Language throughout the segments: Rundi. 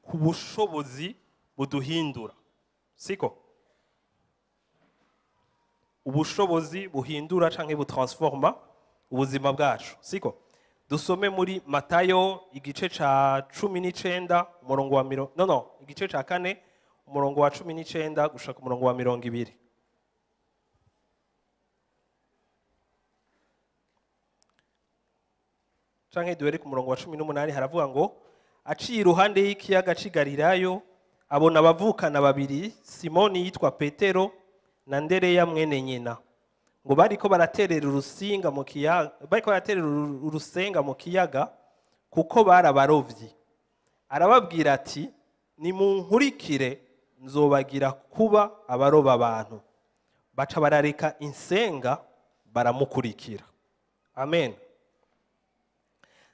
ku bushobozi buduhindura, siko? Ubushobozi buhindura canke butransforma ubuzima bwacu, siko? Dusome muri Matayo igice ca 19 umurongo wa igice ca 4 umurongo wa 19 gushaka umurongo wa 20. Canke duhere ku murongo wa 18, haravuga ngo aciye iruhande y'ikiyaga c'i Galilaya abona abavukana babiri, Simoni yitwa Petero na Ndereya mwene nyina, ngo bariko baraterera urusinga mu kiyaga, bariko baraterera urusenga mu kiyaga kuko barabarovyi. Arababwira ati nimunkurikire nzobagira kuba abaroba abantu. Baca barareka insenga baramukurikira. Amen.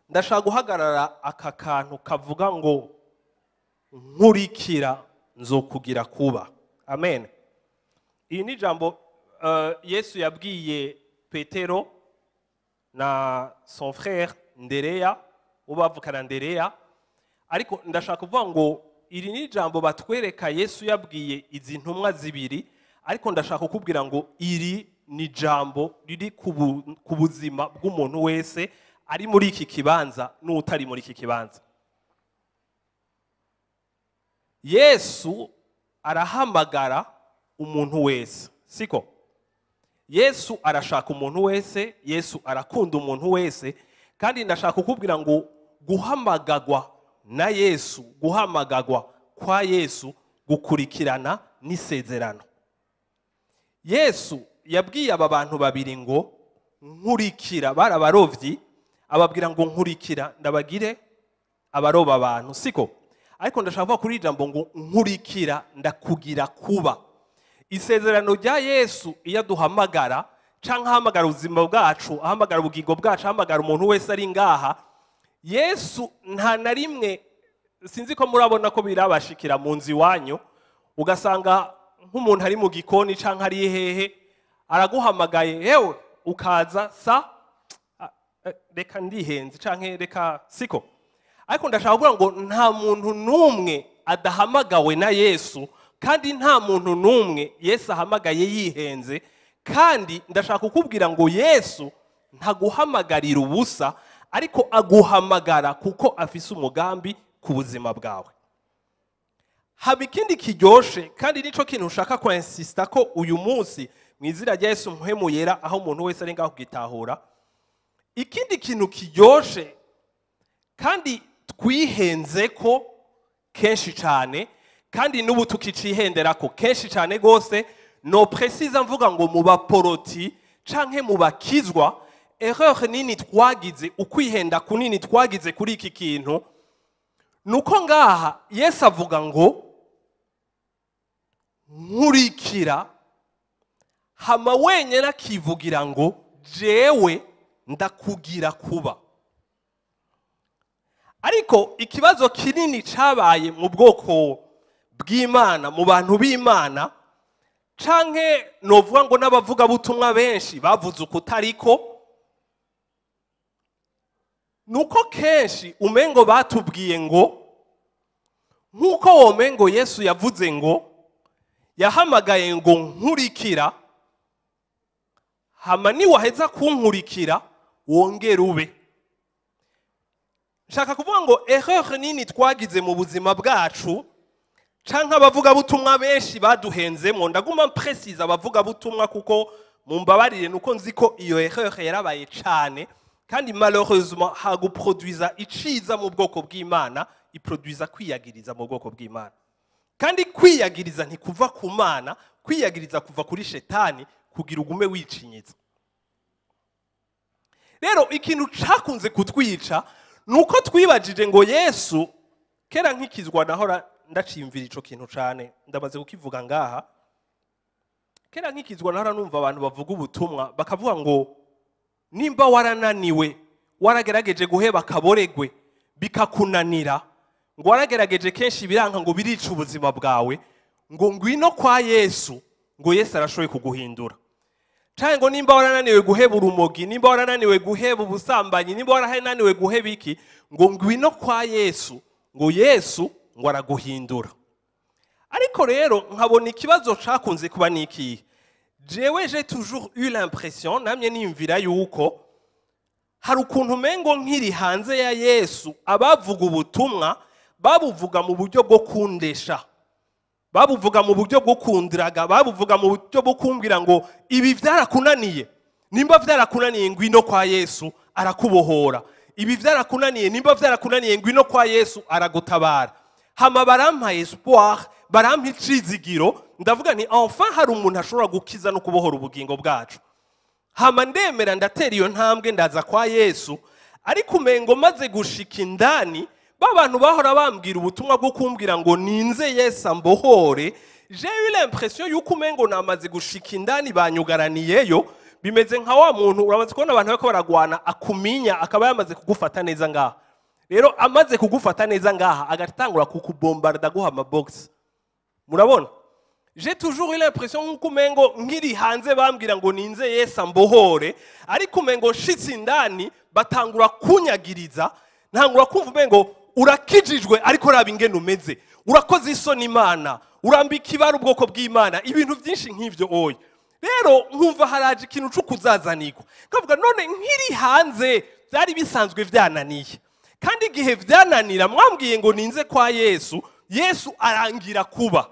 Ndashaka guhagarara aka kantu kavuga ngo nkurikira nzokugira kuba. Amen. Iyi ni jambo Yesu yabwiye Petero na son frère Ndereya, ubavukana Ndereya. Ariko ndashaka kuvuga ngo iri ni jambo batwereka Yesu yabwiye izi ntumwa zibiri, ariko ndashaka kukubwira ngo iri ni jambo riri ku buzima bw'umuntu wese ari muri iki kibanza n'utari muri iki kibanza. Yesu arahamagara umuntu wese, siko? Yesu arashaka umuntu wese, Yesu arakunda umuntu wese, kandi ndashaka kukubwira ngo guhamagagwa na Yesu, guhamagagwa kwa Yesu gukurikirana n'isezerano. Yesu yabwiye aba bantu babiri ngo nkurikira, barabarovyi, ababwira ngo nkurikira ndabagire abaroba abantu, siko? Ariko ndashaka kuvuga kuri ijambo ngo nkurikira ndakugira kuba. Isezerano rya Yesu iyo aduhamagara canke ahamagara ubuzima bwacu, ahamagara ubugingo bwacu, ahamagara umuntu wese ari ngaha, Yesu nta na rimwe, sinzi ko murabona ko birabashikira mu nzu iwanyu, ugasanga nk'umuntu ari mu gikoni canke ari hehe araguhamagaye, yewe ukaza sa reka ndihenze canke reka, siko? Ariko ndashaka kuvuga ngo nta muntu n'umwe adahamagawe na Yesu, kandi nta muntu n'umwe Yesu ahamagaye yihenze. Kandi ndashaka kukubwira ngo Yesu ntaguhamagarira ubusa, ariko aguhamagara kuko afise umugambi ku buzima bwawe. Haba ikindi kiryoshe, kandi nico kintu ushaka ko insista ko uyu munsi mu izina rya Yesu mpwemu yera, aho umuntu wese ari ngaho kugitahura. Ikindi kintu kiryoshe kandi twihenze ko kenshi cyane, kandi n'ubu tukicihenderako kenshi cyane gose, no precise mvuga ngo mu baporoti canke mu bakizwa, erreur nini twagize, ukwihenda kunini twagize kuri iki kintu, nuko ngaha Yesu avuga ngo nkurikira, hama wenyene akivugira ngo jewe ndakugira kuba. Ariko ikibazo kinini cabaye mu bwoko bw'Imana, mu bantu b'Imana, canke novuga ngo n'abavuga butumwa benshi bavuze ukutariko, nuko kenshi umengo batubwiye ngo nkuko womengo Yesu yavuze ngo yahamagaye ngo nkurikira, hama niwaheza kunkurikira wongere ube. Nshaka kuvuga ngo erreur nini twagize mu buzima bwacu, canke abavuga butumwa benshi baduhenzemo. Ndaguma precise abavuga butumwa kuko mumbabarire nuko nzi ko iyo erreur yarabaye cane, kandi malheureusement haguproduiza iciza mu bwoko bw'Imana, iproduiza kwiyagiriza mu bwoko bw'Imana. Kandi kwiyagiriza ntikuva ku Mana, kwiyagiriza kuva kuri shetani kugira ugume wicinyiza. Rero ikintu cakunze kutwica nuko twibajije ngo Yesu kera nkikizwa, nahora ndacimvira ico kintu cane, ndamaze kukivuga ngaha. Kera nkikizwa nahora numva abantu bavuga ubutumwa bakavuga ngo nimba warananiwe, waragerageje guheba kaboregwe bikakunanira, ngo waragerageje kenshi biranka ngo birica ubuzima bwawe, ngo ngwino kwa Yesu, ngo Yesu arashoboye kuguhindura. Canke ngo nimba warananiwe guheba urumogi, nimba warananiwe guheba ubusambanyi, nimba warananiwe guheba iki, ngo ngwino kwa Yesu, ngo Yesu Ngo araguhindura. Ariko rero nkabona ikibazo cakunze kuba nikihe? Jewe j'ai toujours eu l'impression, namye niyumvira yuko hari ukuntu umengo nkiri hanze ya Yesu, abavuga ubutumwa babuvuga mu buryo bwo kundesha, babuvuga mu buryo bwo kundiraga, babuvuga mu buryo bwo kumbwira ngo ibi vyarakunaniye, nimba vyarakunaniye ngwino kwa Yesu arakubohora, ibi vyarakunaniye, nimba vyarakunaniye ngwino kwa Yesu aragutabara. Hama barampa espoir, barampa icizigiro, ndavuga nti enfin hari umuntu ashobora gukiza no kubohora ubugingo bwacu. Hama ndemera, ndatera iyo ntambwe, ndaza kwa Yesu. Ariko umengo maze gushika indani, ba bantu bahora bambwira ubutumwa bwo kumbwira ngo ninze Yesu ambohore, j'ai eu l'impression yuko umengo namaze gushika indani banyugaraniyeyo. Bimeze nka wa muntu, uramaze kubona abantu bariko baragwana, akuminya akaba yamaze kugufata neza ngaha. Rero amaze kugufata neza ngaha, agatangura kukubombarda, guha amabox. Murabona, j'ai toujours eu l'impression nkuko umengo nkiri hanze bambwira ngo ninze Yesu ambohore, ariko umengo nshitse indani batangura kunyagiriza, ntangura kumva umengo urakijijwe ariko raba ingene umeze, urakoze isoni Imana, urambika ibara ubwoko bw'Imana, ibintu byinshi nk'ivyo. Oya, rero nkumva haraje ikintu co kuzazanirwa, nkavuga none nkiri hanze byari bisanzwe vyananiye, kandi igihe vyananira mwambwiye ngo ninze kwa Yesu, Yesu arangira kuba.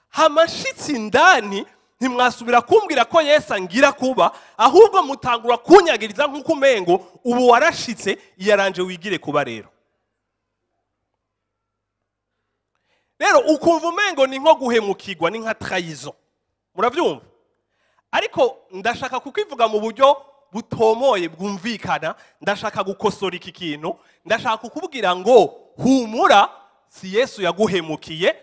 Hama nshitse indani ntimwasubira kumbwira ko Yesu angira kuba, ahubwo mutangura kunyagiriza nk'uko umengo ubu warashitse, iyaranje wigire kuba. Rero ukumva umengo ni nko guhemukirwa, ni nka trahison. Muravyumva? Ariko ndashaka kukivuga mu buryo butomoye bwumvikana. Ndashaka gukosora iki kintu. Ndashaka kukubwira ngo humura, si Yesu yaguhemukiye.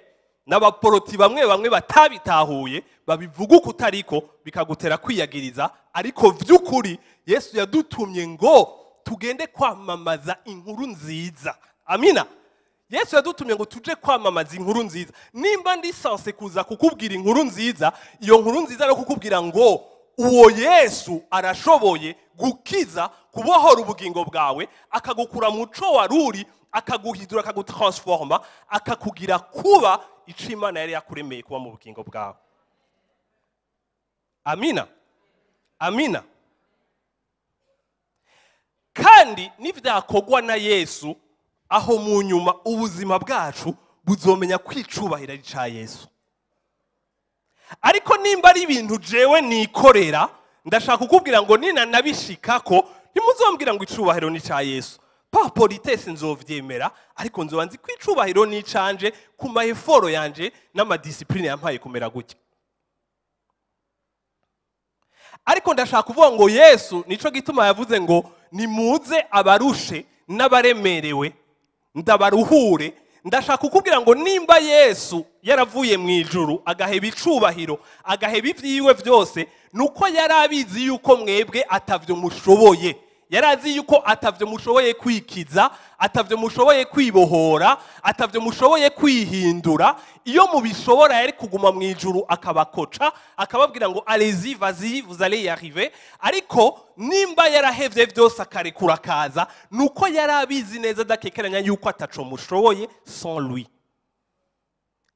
N'abaporoti bamwe bamwe batabitahuye babivuga uko utariko, bikagutera kwiyagiriza. Ariko vy'ukuri Yesu yadutumye ngo tugende kwamamaza inkuru nziza. Amina. Yesu yadutumye ngo tuje kwamamaza inkuru nziza. Nimba ndi censé kuza kukubwira inkuru nziza, iyo nkuru nziza no kukubwira ngo uwo Yesu arashoboye gukiza, kubohora ubugingo bwawe, akagukura mu co waruri, akaguhindura, akagutransforma, akakugira kuba ico Imana yari yakuremeye kuba mu bugingo bwawe. Amina, amina. Kandi nivyakorwa na Yesu, aho mu nyuma ubuzima bwacu buzomenya kwicubahira ari ca Yesu. Ariko nimba ari ibintu jewe nikorera, ndashaka kukubwira ngo nina nabishikako, ntimuzombwira ngo icubahiro ni ca Yesu. Par politesse nzovyemera, ariko nzoba nzi ko icubahiro ni icanje ku ma efforts yanje n'amadiscipline yampaye kumera gutya. Ariko ndashaka kuvuga ngo Yesu nico gituma yavuze ngo nimuze abarushe n'abaremerewe, ndabaruhure. Ndashaka kukubwira ngo nimba Yesu yaravuye mu ijuru, agaheba icubahiro, agaheba ivyiwe vyose, nuko yari abizi yuko mwebwe atavyo mushoboye. Yari azi yuko atavyo mushoboye kwikiza, atavyo mushoboye kwibohora, atavyo mushoboye kwihindura. Iyo mubishobora yari kuguma mu ijuru akabakoca, akababwira ngo allez-y, vas-y, vous allez y arriver. Ariko nimba yarahevye vyose akarekura akaza, nuko yari abizi neza adakekeranya yuko ataco mushoboye sans lui.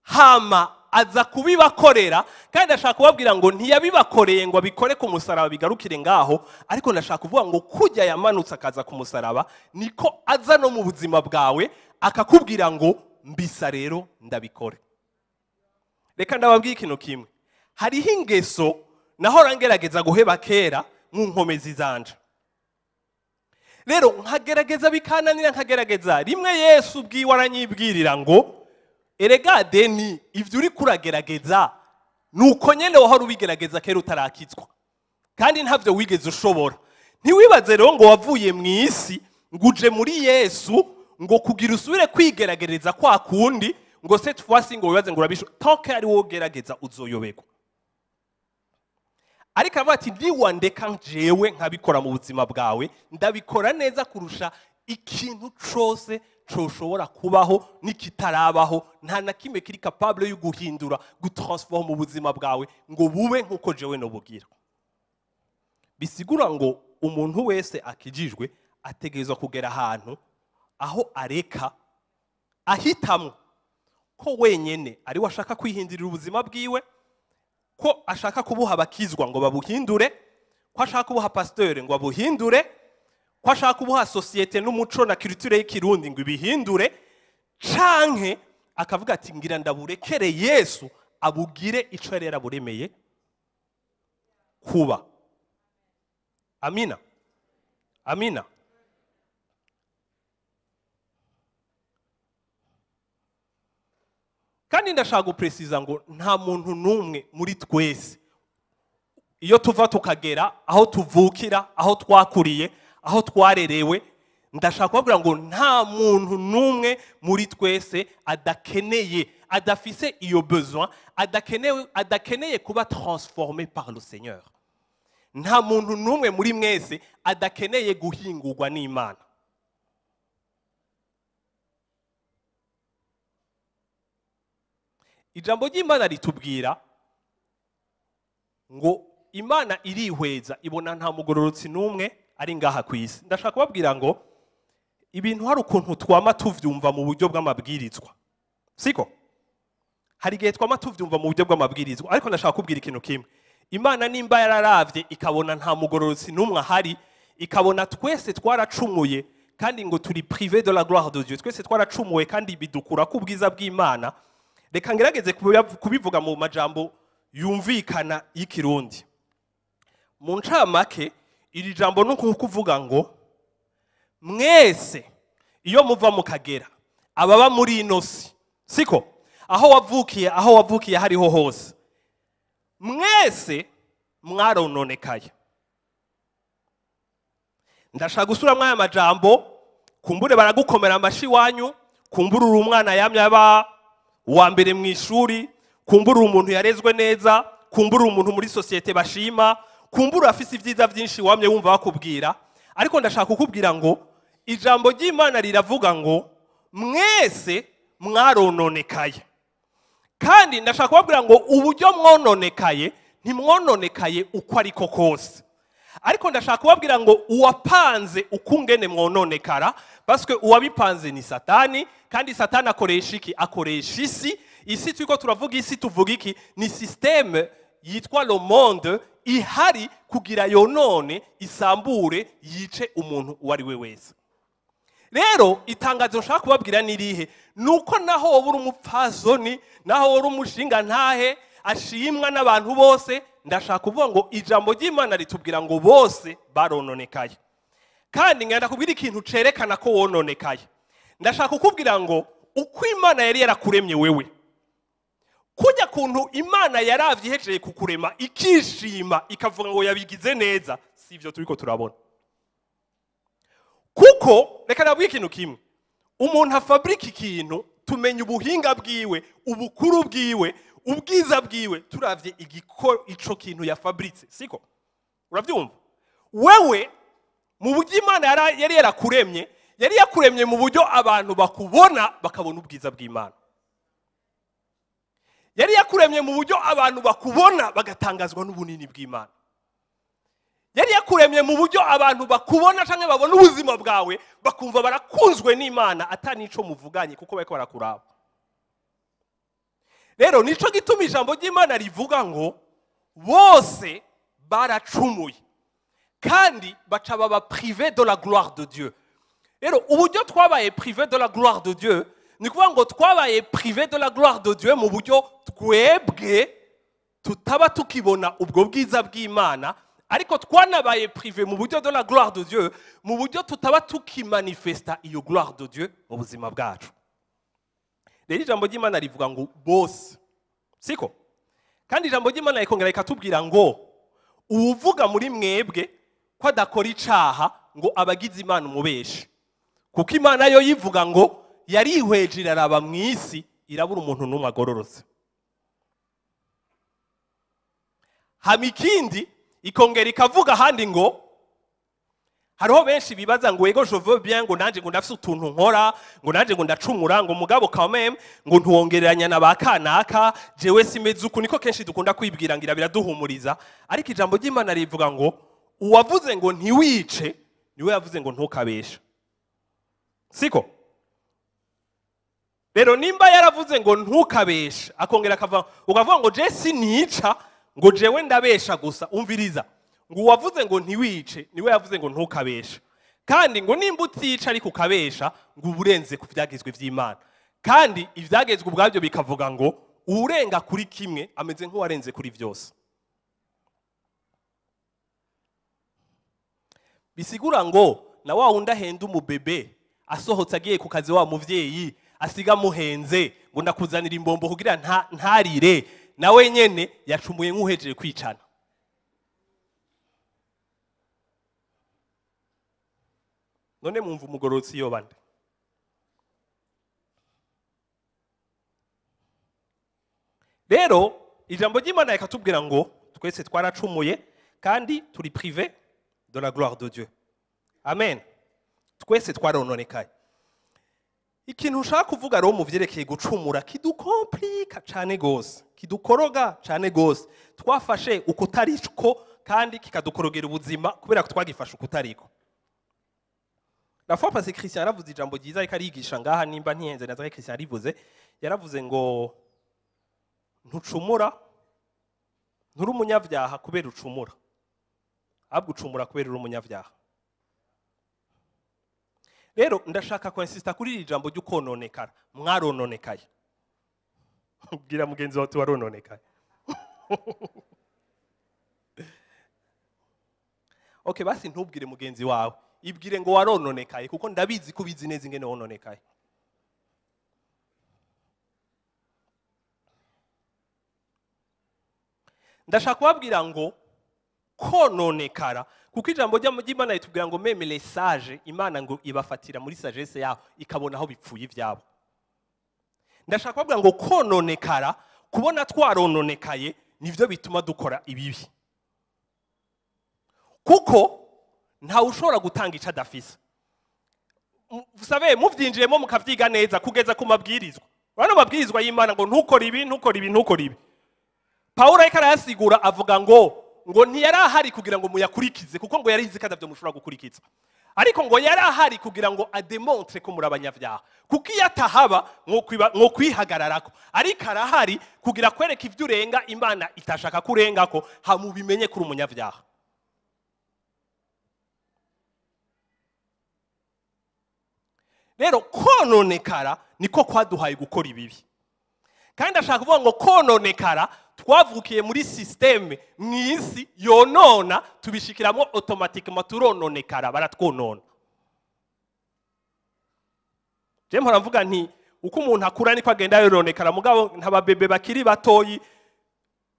Hama aza kubibakorera. Kandi ndashaka kubabwira ngo ntiyabibakoreye ngo abikore ku musaraba bigarukire ngaho, ariko ndashaka kuvuga ngo kujya yamanutse akaza ku musaraba, niko aza no mu buzima bwawe akakubwira ngo mbisa rero ndabikore. Reka ndababwire ikintu kimwe: hariho ingeso nahora ngerageza guheba kera mu nkomezi zanje. Rero nkagerageza bikananira, nkagerageza rimwe, Yesu ubwiwe aranyibwirira ngo erega Deni, ivyo uriko uragerageza nuko nyene wahora ubigerageza kera utarakizwa, kandi ntavyo wigeze ushobora. Ntiwibaze rero ngo wavuye mu isi ngo uje muri Yesu ngo kugira usubire kwigerageza kwa kundi, ngo cette fois ngo wibaze ngo urabisho. Tant que ari wowe ugerageza, uzoyoberwa. Ariko aravuga ati niwandeka jewe nkabikora mu buzima bwawe, ndabikora neza kurusha ikintu cose coshobora kubaho n'ikitarabaho. Nta na kimwe kiri capable yo guhindura, gutransforma ubuzima bwawe ngo bube nk'uko jewe nobugira. Bisigura ngo umuntu wese akijijwe ategerezwa kugera ahantu aho areka, ahitamwo. Ko wenyene ari we ashaka kwihindurira ubuzima bwiwe, ko ashaka kubuha abakizwa ngo babuhindure, ko ashaka kubuha pasiteri ngo abuhindure, ko ashaka kubuha société n'umuco na culture y'ikirundi ngo ibihindure, canke akavuga ati ngira ndaburekere Yesu abugire ico yari yaraburemeye kuba. Amina, amina. Kandi ndashaka gupresiza ngo nta muntu n'umwe muri twese, iyo tuva tukagera, aho tuvukira, aho twakuriye, aho twarerewe, ndashaka kubabwira ngo nta muntu n'umwe muri twese adakeneye, adafise iyo besoin, adakeneye kuba transformé par le Seigneur. Nta muntu n'umwe muri mwese adakeneye guhingurwa n'Imana. Ijambo ry'Imana ritubwira ngo Imana irihweza ibona nta mugororotsi n'umwe ari ngaha ku isi. Ndashaka kubabwira ngo ibintu hari ukuntu twama tuvyumva mu buryo bw'amabwirizwa, siko? Hari igihe twama tuvyumva mu buryo bw'amabwirizwa, ariko ndashaka kubwira ikintu kimwe. Imana nimba yararavye ikabona nta mugororotsi n'umwe ahari, ikabona twese twaracumuye kandi ngo turi privé de la gloire de Dieu, twese twaracumuye kandi bidukura ku bwiza bw'Imana. Reka ngerageze kubivuga mu majambo yumvikana y'ikirundi. Mu ncamake iri jambo ni ukuvuga ngo mwese iyo muva mukagera, ababa muri ino si, siko? Aho wavukiye, aho wavukiye hariho hose, mwese mwarononekaye. Ndashaka gusura mwaya majambo, kumbure baragukomera amashi wanyu, kumbure uri umwana yamye aba uwa mbere mu ishuri, kumbure umuntu yarezwe neza, kumbure umuntu muri société bashima, kumbure afise ivyiza vyinshi wamye wumva bakubwira. Ariko ndashaka kukubwira ngo ijambo ry'Imana riravuga ngo mwese mwarononekaye. Kandi ndashaka kubabwira ngo uburyo mwononekaye ntimwononekaye uko ariko kose. Ariko ndashaka kubabwira ngo uwapanze ukungene mwononekara, parce que uwabipanze ni Satani, kandi Satani akoresha iki? Akoresha isi. Isi turiko turavuga isi, tuvuga iki? Ni système yitwa le monde ihari kugira yonone, isambure, yice umuntu uwo ari we wese. Rero itangazo nshaka kubabwira ni irihe? Nuko naho woba uri umupfasoni, naho woba uri umushinga ntahe ashimwa n'abantu bose, ndashaka kuvuga ngo ijambo ry'Imana ritubwira ngo bose barononekaye. Kandi ngenda kubwira ikintu cerekana ko wononekaye. Ndashaka kukubwira ngo uko Imana yari yarakuremye wewe, kujya kuntu Imana yaravye ihejeje kukurema ikishima ikavuga ngo yabigize neza, si ivyo turiko turabona. Kuko reka nabwiye ikintu kimwe, umuntu afabrika ikintu tumenya ubuhinga bwiwe, ubukuru bwiwe, ubwiza bwiwe turavye ico kintu yafabritse, siko? Uravyumva? Wewe mu buryo Imana yari yarakuremye, yari yakuremye mu buryo abantu bakubona bakabona ubwiza bw'Imana. Yari yakuremye mu buryo abantu bakubona bagatangazwa n'ubunini bw'Imana. Yari yakuremye mu buryo abantu bakubona canke babona ubuzima bwawe bakumva barakunzwe n'Imana ata nico muvuganye, kuko bariko barakuraba. Rero nico gituma ijambo ry'Imana rivuga ngo bose baracumuye kandi baca baba privé de la gloire de Dieu. Rero uburyo twabaye privé de la gloire de Dieu, ni kuvuga ngo twabaye privé de la gloire de Dieu mu buryo twebwe tutaba tukibona ubwo bwiza bw'Imana, ariko twanabaye privé mu buryo de la gloire de Dieu, mu buryo tutaba tukimanifesta iyo gloire de Dieu mu buzima bwacu. Rero ijambo ry'Imana rivuga ngo bose, siko? Kandi ijambo ry'Imana rikongera rikatubwira ngo uwuvuga muri mwebwe ko adakora icaha ngo abagize Imana umubeshi, kuko Imana yo yivuga ngo yarihweje iraraba mu isi irabura umuntu n'umwe agororotse. Hama ikindi ikongera ikavuga ahandi ngo hariho benshi bibaza ngo ego je veux bien, ngo nanje ngo ndafise utuntu nkora, ngo nanje ngo ndacumura, ngo mugabo quand même ngo ntuwongereranya na ba kanaka, jewe simeze uku. Niko kenshi dukunda kwibwira ngira biraduhumuriza, ariko ijambo ry'Imana rivuga ngo uwavuze ngo ntiwice niwe yavuze ngo ntukabeshe, siko? Rero nimba yaravuze ngo ntukabeshe, akongera akava ukavuga ngo je sinica, ngo jewe ndabesha gusa, umviriza ngo uwavuze ngo ntiwice niwe yavuze ngo ntukabeshe. Kandi ngo nimba utica ariko ukabesha, ngo uburenze ku vyagezwe vy'Imana. Kandi ivyagezwe ubwabyo bikavuga ngo urenga kuri kimwe ameze nk'uwarenze kuri vyose. Bisigura ngo na wa wundi ahenda umubebe asohotse agiye ku kazi, wa muvyeyi asiga muhenze ngo ndakuzanira imbombo kugira ntarire, nawe nyene yacumuye nk'uhejeje kwicana. None mwumva umugororotsi yo bande? Rero ijambo ry'Imana rikatubwira ngo twese twaracumuye kandi turi privé de la gloire de Dieu. Amen. Twese twarononekaye. Ikintu ushaka kuvuga rero mu vyerekeye gucumura kidukomplika cane gose, kidukoroga cane gose, twafashe ukutariko kandi kikadukorogera ubuzima kubera ko twagifashe ukutariko. La fois passée Christian yaravuze ijambo ryiza ariko arigisha ngaha, nimba ntihenze naza Christian yarivuze, yaravuze ngo ntucumura, nturi umunyabyaha kubera ucumura, ahubwo ucumura kubera uri umunyabyaha. Rero ndashaka kwinsista kuri iri jambo ry'ukononekara. Mwarononekaye. Bwira mugenzi wawe warononekaye. Okay, basi ntubwire mugenzi wawe, ibwire ngo warononekaye, kuko ndabizi ko ubizi neza ingene wononekaye. Ndashaka kubabwira ngo kononekara, kuko ijambo ry'Imana ritubwira ngo même les sages, Imana ngo ibafatira muri sagesse yabo ikabona aho bipfuye ivyabo. Ndashaka kubabwira ngo kononekara, kubona twarononekaye nivyo bituma dukora ibibi, kuko ntawe ushobora gutanga ico adafise. Vous savez, muvyinjiyemo mukavyiga neza kugeza ku mabwirizwa. Urabona amabwirizwa y'Imana ngo ntukore ibi, ntukore ibi, ntukore ibi. Pawulo ariko arayasigura avuga ngo ntiyari ahari kugira ngo muyakurikize, kuko ngo yari izi ko atavyo mushobora gukurikiza, ariko ngo yari ahari kugira ngo ademontre ko muri abanyabyaha, kuko iyo atahaba mwo kwihagararako. Ariko arahari kugira kwereka ivyo urenga Imana itashaka kurengako, hamubimenye kuri umunyabyaha. Rero kononekara niko kwaduhaye gukora ibibi. Kandi ashaka kuvuga ngo kononekara twavukiye muri systeme mw'isi yonona, tubishikiramo automatiquement turononekara, baratwonona. Je mpora mvuga nti uko umuntu akura niko agenda yoronekara, mugabo ntababebe bakiri batoyi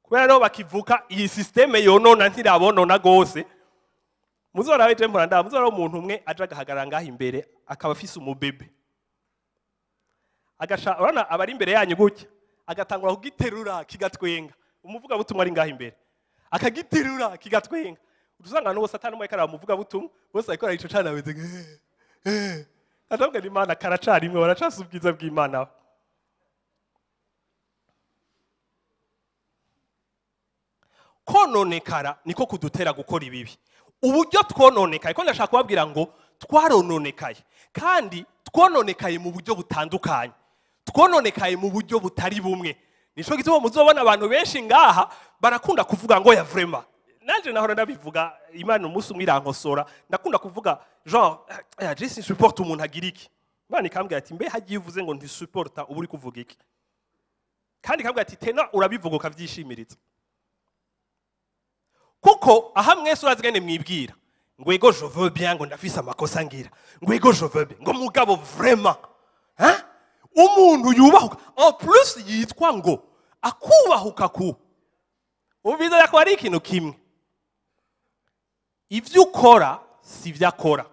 kubera no bakivuka iyi systeme yonona ntirabonona gose. Muzorabe je mpora ndaba, muzora umuntu umwe aje agahagarara ngaha imbere akaba afise umubebe, agasha urabona abari imbere yanyu gutya, agatangura kugiterura kigatwenga. Umuvuga butumwa ari ngaha imbere akagiterura kigatwenga, usanga n'uwo Satani umwe karaba umuvuga butumwa bose ariko arico cana beze atavuga Imana karacari imwe, baracasa ubwiza bw'Imana. Kononekara niko kudutera gukora ibibi. Uburyo twononekaye, ko ndashaka kubabwira ngo twarononekaye, kandi twononekaye mu buryo butandukanye, twononekaye mu buryo butari bumwe. Nico gituma muzobona abantu benshi ngaha barakunda kuvuga ngo ya vraiment. Nanje nahora ndabivuga, Imana umunsi umwe irankosora, ndakunda kuvuga genre je supporte umuntu agira iki. Imana ikambwira ati mbe hagiye uvuze ngo ntisupporta ubu uri kuvuga iki? Kandi ikambwira ati tena urabivuga ukavyishimiriza. Kuko aha mwese urazigane mwibwira ngo ego je veux bien, ngo ndafise amakosa ngira, ngo ego je veux bien, ngo mugabo vraiment hein, umuntu yubahuka en plus yitwa ngo akubahuka ku ubiza ko ari ikintu kimwe. Ivyo ukora si vyo akora,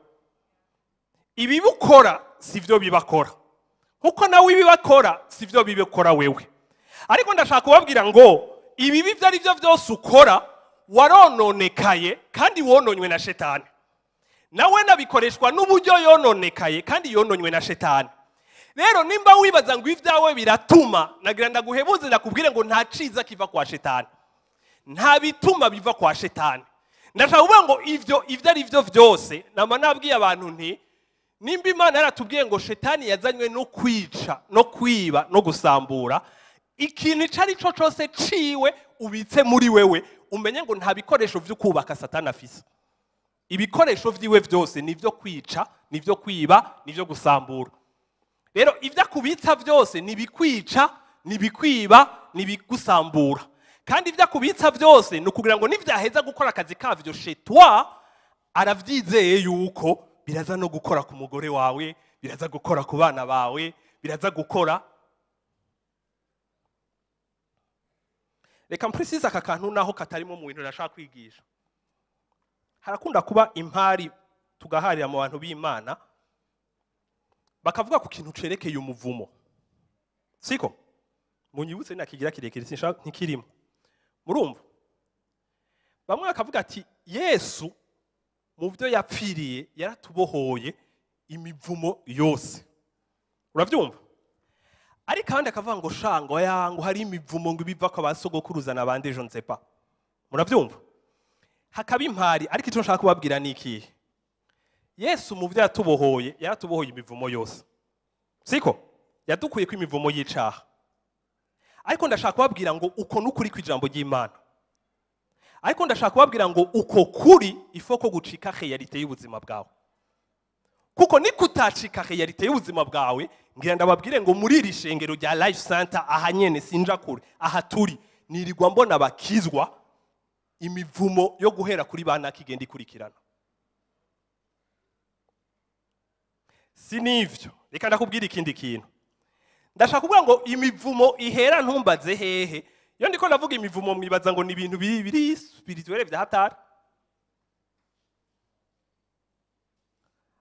ibibi ukora si vyo bibakora, kuko nawe ibibakora si vyo bibikora wewe. Ariko ndashaka kubabwira ngo ibibi ivyo ari vyo vyose ukora warononekaye kandi wononywe na shetani. Nawe nabikoreshwa n'uburyo yononekaye kandi yononywe na shetani. Rero nimba wibaza ngo ivyawe biratuma, nagira ndaguhebuze ndakubwire ngo nta ciza kiva kwa shetani, nta bituma biva kwa shetani. Ndashaka kuvuga ngo ivyo ari vyo vyose nama nabwiye abantu nti Nimba Imana yaratubwiye ngo shetani yazanywe no kwica, no kwiba, no gusambura, ikintu ico ari cyo cyose ciwe ubitse muri wewe, umenye ngo nta bikoresho vyo kubaka Satani afise. Ibikoresho vyiwe vyose ni ivyo kwica, ni ivyo kwiba, ni ivyo gusambura. Rero ivyo akubitsa vyose ni ibikwica, ni ibikwiba, ni ibigusambura. Kandi ivyo akubitsa vyose ni ukugira ngo nivyaheza gukora akazi kavyo chez toi, aravyizeye yuko biraza no gukora ku mugore wawe, biraza gukora ku bana bawe, biraza gukora. Reka mprecise aka kantu naho katarimo mu bintu nashaka kwigisha. Harakunda kuba impari tugaharira mu bantu b'Imana, bakavuga ku kintu cerekeye umuvumo. Siko? Munyibutse nakigira kirekire sinshaka ntikirimo. Murumva? Bamwe bakavuga ati Yesu mu byo yapfiriye yaratubohoye imivumo yose. Uravyumva? Ariko kandi akavuga ngo shango yangu hari imivumo ngo ibiva kwa basogokuruza nabandi je ne sais pas. Muravyumva? Hakaba impari, ariko ico nshaka kubabwira ni ikihe? Yesu mu byo yatubohoye, yaratubohoye imivumo yose. Siko? Yadukuye ko imivumo y'icaha. Ariko ndashaka kubabwira ngo uko nukuri kw'ijambo ry'Imana. Ariko ndashaka kubabwira ngo uko kuri ifo ko gucika réalité y'ubuzima bwawe. Kuko nikutacika réalité y'ubuzima bwawe, ngira ndababwire ngo muri iri shengero rya Life Center aha nyene sinja kure, aha turi nirirwa mbona bakizwa imivumo yo guhera kuri bana kigenda ikurikirana. Si nivyo, reka ndakubwira ikindi kintu. Ndashaka kuvuga ngo imivumo ihera ntumbaze hehe. Iyo ndiko ndavuga imivumo mwibaza ngo ni ibintu biri spirituel vya hatari.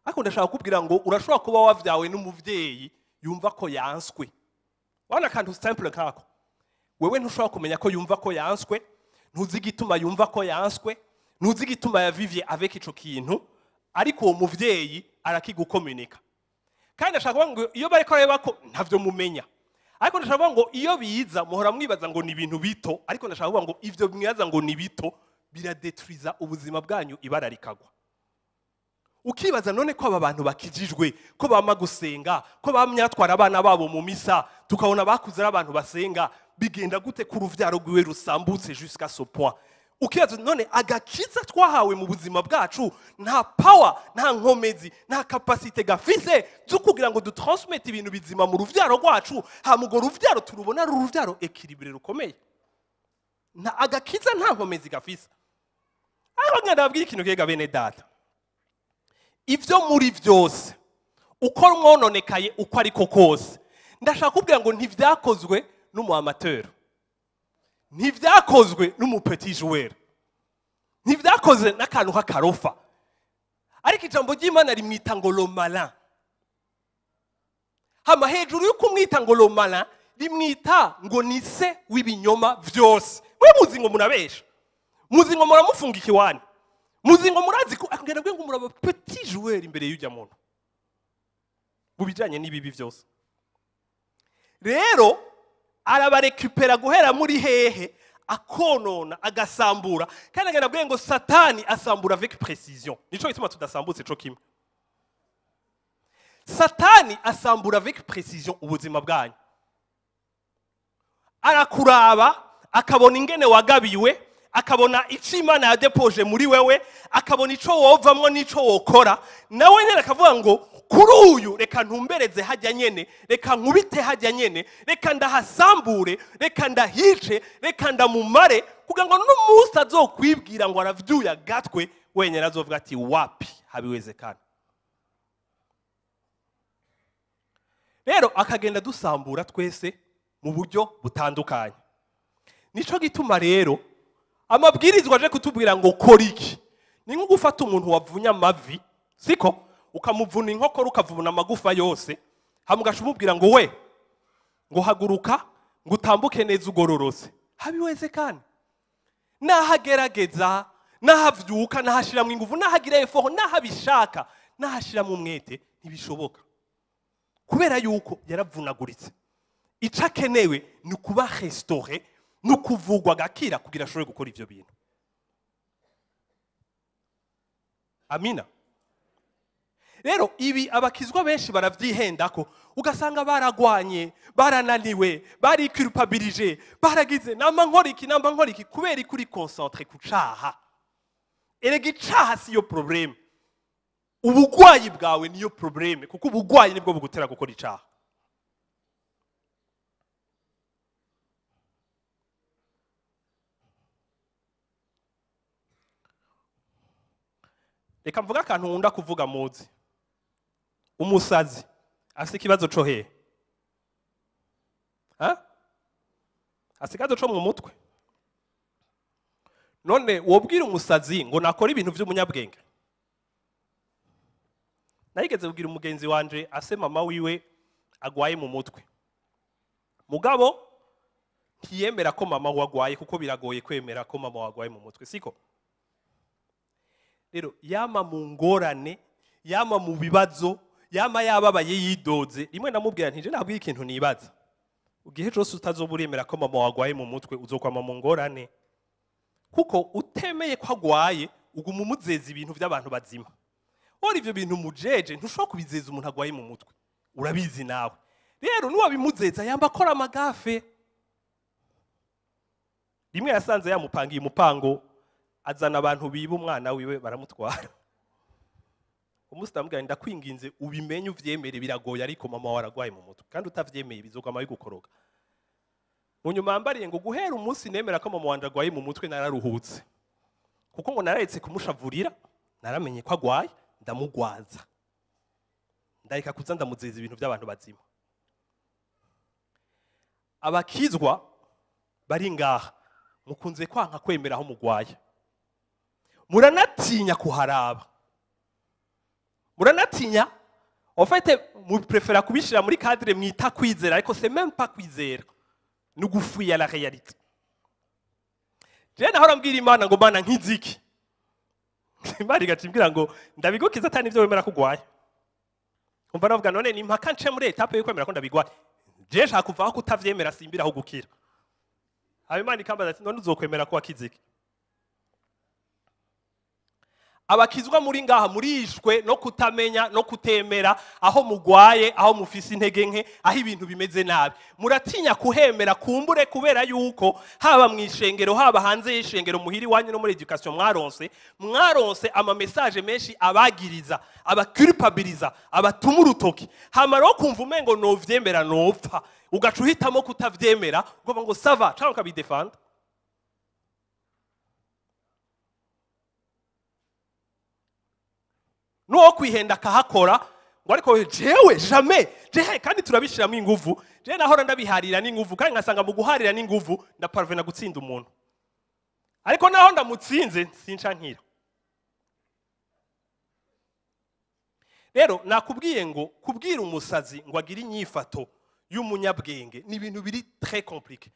Ariko ndashaka kukubwira ngo urashobora kuba wavyawe n'umuvyeyi yumva ko yanswe. Wana akantu simple nkako. Wewe ntushobora kumenya ko yumva ko yanswe, ntuzi igituma yumva ko yanswe, ntuzi igituma yavivye avec ico kintu, ariko uwo muvyeyi arakigukomunika. Kandi ndashaka kuvuga ngo iyo bariko bareba ko ntavyo mumenya. Ariko ndashaka kuvuga ngo iyo biza muhora mwibaza ngo ni ibintu bito, ariko ndashaka kuvuga ngo ivyo mwibaza ngo ni bito biradetruiza ubuzima bwanyu, ibara rikagwa. Ukibaza none ko aba bantu bakijijwe, ko bama gusenga, ko bamyatwara abana babo mu misa, tukabona bakuze ari abantu basenga, bigenda gute ku ruvyaro rwiwe rusambutse jusqu'à ce point? Ukibaza none agakiza twahawe mu buzima bwacu nta power, nta nkomezi, nta capacité gafise zo kugira ngo dutransmette ibintu bizima mu ruvyaro rwacu, hama urwo ruvyaro turubona ari uruvyaro équilibré rukomeye. Nta agakiza, nta nkomezi gafise. Ariko ngenda ndababwira ikintu kega bene data. Ivyo muri vyose uko mwononekaye uko ariko kose, ndashaka kubwira ngo ntivyakozwe n'umu amateur, ntivyakozwe n'umu petit joueur, ntivyakozwe n'akantu k'akarofa. Ariko ijambo ry'Imana rimwita ngo le malin. Hama hejuru y'uko umwita ngo le malin, rimwita ngo ni se w'ibinyoma vyose. Mwe muzi ngo murabesha, muzi ngo muramufunga ikiwani, muzi ngo murazi ko akugenda ngo muraba petit joueur imbere y'ujya muntu mu bijanye n'ibibi vyose. Rero arabarekupera guhera muri hehe, akonona, agasambura. Kandi agenda ngo Satani asambura avec précision. Nico gituma tudasambutse co kimwe. Satani asambura avec précision ubuzima bwanyu. Arakuraba akabona ingene wagabiwe, akabona ico Imana yadepoje muri wewe, akabona ico wovamwo n'ico wokora, nawe nyene akavuga ngo kuri uyu reka ntumbereze hajya nyene, reka nkubite hajya nyene, reka ndahasambure, reka ndahice, reka ndamumare, kugira ngo n'umunsi azokwibwira ngo aravyuya gatwe wenyene azovuga ati wapi, habiwezekana. Rero akagenda dusambura twese mu buryo butandukanye. Nico gituma rero amabwirizwa aje kutubwira ngo kora iki. Ni nko gufata umuntu wavunye amavi, siko? Ukamuvuna inkokora, ukavuna amagufa yose, hama ugaca umubwira ngo we, ngo haguruka, ngo utambuke neza ugororotse. Habiwezekana. Nahagerageza, nahavyuka, nahashiramwo inguvu, nahagira effort, nahabishaka, nahashiramwo umwete, ntibishoboka. Kubera yuko yaravunaguritse. Ico akenewe ni ukuba restauré, ni ukuvugwa agakira kugira ashobore gukora ivyo bintu. Amina. Rero ibi abakizwa benshi baravyihendako, ugasanga baragwanye, barananiwe, bariculpabilije, baragize namba nkora iki, namba nkora iki, kubera kuri concentré ku caha. Erega icaha siyo problème, ubugwayi bwawe niyo problème, kuko ubugwayi nibwo bugutera gukora icaha. Reka mvuga akantu nkunda kuvuga muzi. Umusazi afite ikibazo co hehe? Ha? Afite ikibazo co mu mutwe. None wobwira umusazi ngo nakora ibintu vy'umunyabwenge? Narigeze kubwira umugenzi wanje ase mama wiwe agwaye mu mutwe. Mugabo ntiyemera ko mama we agwaye, kuko biragoye kwemera ko mama wagwaye mu mutwe, siko? Rero yama mu ngorane, yama mu bibazo, yama yababaye yidoze. Rimwe namubwira nti je nabwiye ikintu nibaza. Ugihe cyose utazoba uremera ko mama wagwaye mu mutwe, uzokwama mu ngorane. Kuko utemeye ko agwaye, uguma umuzeza ibintu by'abantu bazima. Ora ivyo bintu mujeje ntushobora kubizeza umuntu agwaye mu mutwe. Urabizi nawe. Rero nuwabimuzeza yamba akora amagafe. Rimwe yasanze yamupangiye umupango, azana abantu biba umwana wiwe baramutwara. Umunsi ndamubwira ndakwinginze ubimenye uvyemere, biragoye ariko mama waragwaye mu mutwe, kandi utavyemeye bizogama bigukoroga. Mu nyuma yambariye ngo guhera umunsi nemera ko mama wanje agwaye mu mutwe nararuhutse, kuko ngo nararetse kumushavurira, naramenye ko agwaye, ndamugwaza, ndareka kuza ndamuzeza ibintu by'abantu bazima. Abakizwa bari ngaha mukunze kwanka kwemera aho mugwaye, muranatinya kuharaba, muranatinya. En fait mu préfère kubishira muri cadre mwita kwizera, ariko c'est même pas kwizera, ni gufuya la réalité. Je nahora mbwira Imana ngo Mana nkiziki, Imana igacimbwira ngo ndabigukiza atani ivyo wemera kugwaye. Umva navuga none ni mpaka nce muri etape yo kwemera ko ndabigwaye, je nshaka kuvaho kutavyemera simbira aho gukira. Haba Imana ikambaza ati none uzokwemera ko wakiziki? Abakizwa muri ngaha murishwe no kutamenya no kutemera aho mugwaye, aho mufise intege nke, aho ibintu bimeze nabi. Muratinya kuhemera kumbure, kubera yuko haba mwishengero, haba hanze y'ishengero, muhiri wanyu no muri education mwaronse ama message menshi abagiriza, abaculpabiliza, abatuma urutoki. Hamara wo kumva umengo novyemera nopfa, ugaca uhitamo kutavyemera, ukavuga ngo sava cyangwa ukabidefanda. Nuwo kwihenda akahakora ngo ariko jewe jamais, jewe kandi turabishiramo inguvu. Je nahora ndabiharira n'inguvu, kandi ngasanga mu guharira n'inguvu ndaparvena gutsinda umuntu, ariko naho ndamutsinze sinca nkira. Rero nakubwiye ngo kubwira umusazi ngo agire inyifato y'umunyabwenge ni ibintu biri très compliqué.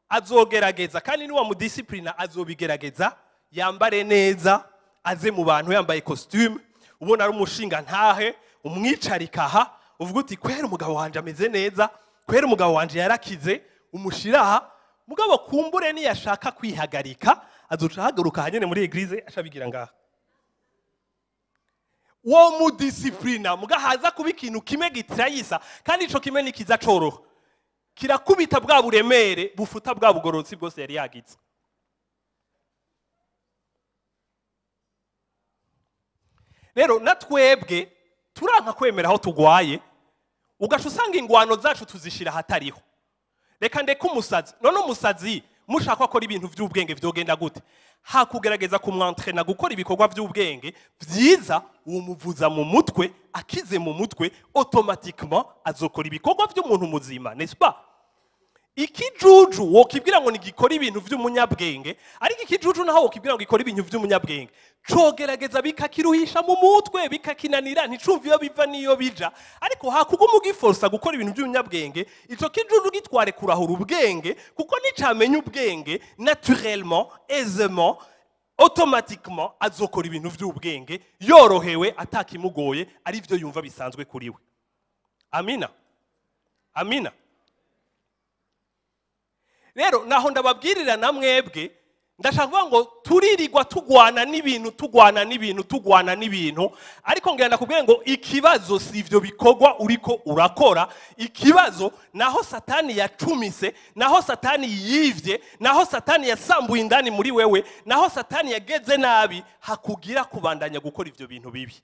Azogerageza, kandi niwa mudisciplina azobigerageza, yambare neza, aze mu bantu yambaye costume, ubona ari umushinga ntahe, umwicarika aha, uvuga uti kwera umugabo wanje ameze neza, kwera umugabo wanje yarakize, umushiraha. Mugabo kumbure niyashaka kwihagarika azoca ahagaruka hanyene muri église ashabigira ngaha. Wo mudisciplina mugahaza kuba ikintu kimwe gitrayisa, kandi ico kimwe nikiza coroha, kirakubita bwa buremere bufuta bwa bugorotsi bwose yari yagize. Rero natwebwe turanka kwemera aho tugwaye, ugaca usanga ingwano zacu tuzishira hatariho. Reka ndeke umusazi. None umusazi mushaka akora ibintu vy'ubwenge vyogenda gute? Hakugerageza kumwantrena gukora ibikorwa vy'ubwenge vyiza, umuvuza mu mutwe, akize mu mutwe, automatiquement azokora ibikorwa vy'umuntu muzima, n'est-ce pas? Ikijuju wokibwira ngo nigikora ibintu vy'umunyabwenge, ariko ikijuju naho wokibwira ngo gikora ibintu vy'umunyabwenge, cogerageza bikakiruhisha mu mutwe, bikakinanira, nticumva iyo biva niyo bija. Ariko hakuguma ugiforsa gukora ibintu vy'umunyabwenge, ico kijuju gitware kurahura ubwenge, kuko nicamenya ubwenge naturellement, aisément, automatiquement azokora ibintu vy'ubwenge yorohewe, atakimugoye, ari vyo yumva bisanzwe kuri we. Amina, amina. Rero naho ndababwirira na mwebwe, Ndashaka kuvuga ngo turirirwa tugwana n'ibintu, tugwana n'ibintu, tugwana n'ibintu, ariko ngira ndakubwire ngo ikibazo si ivyo bikorwa uriko urakora, ikibazo naho Satani yacumise, naho Satani yivye, naho Satani yasambuye indani muri wewe, naho Satani yageze nabi hakugira kubandanya gukora ivyo bintu bibi.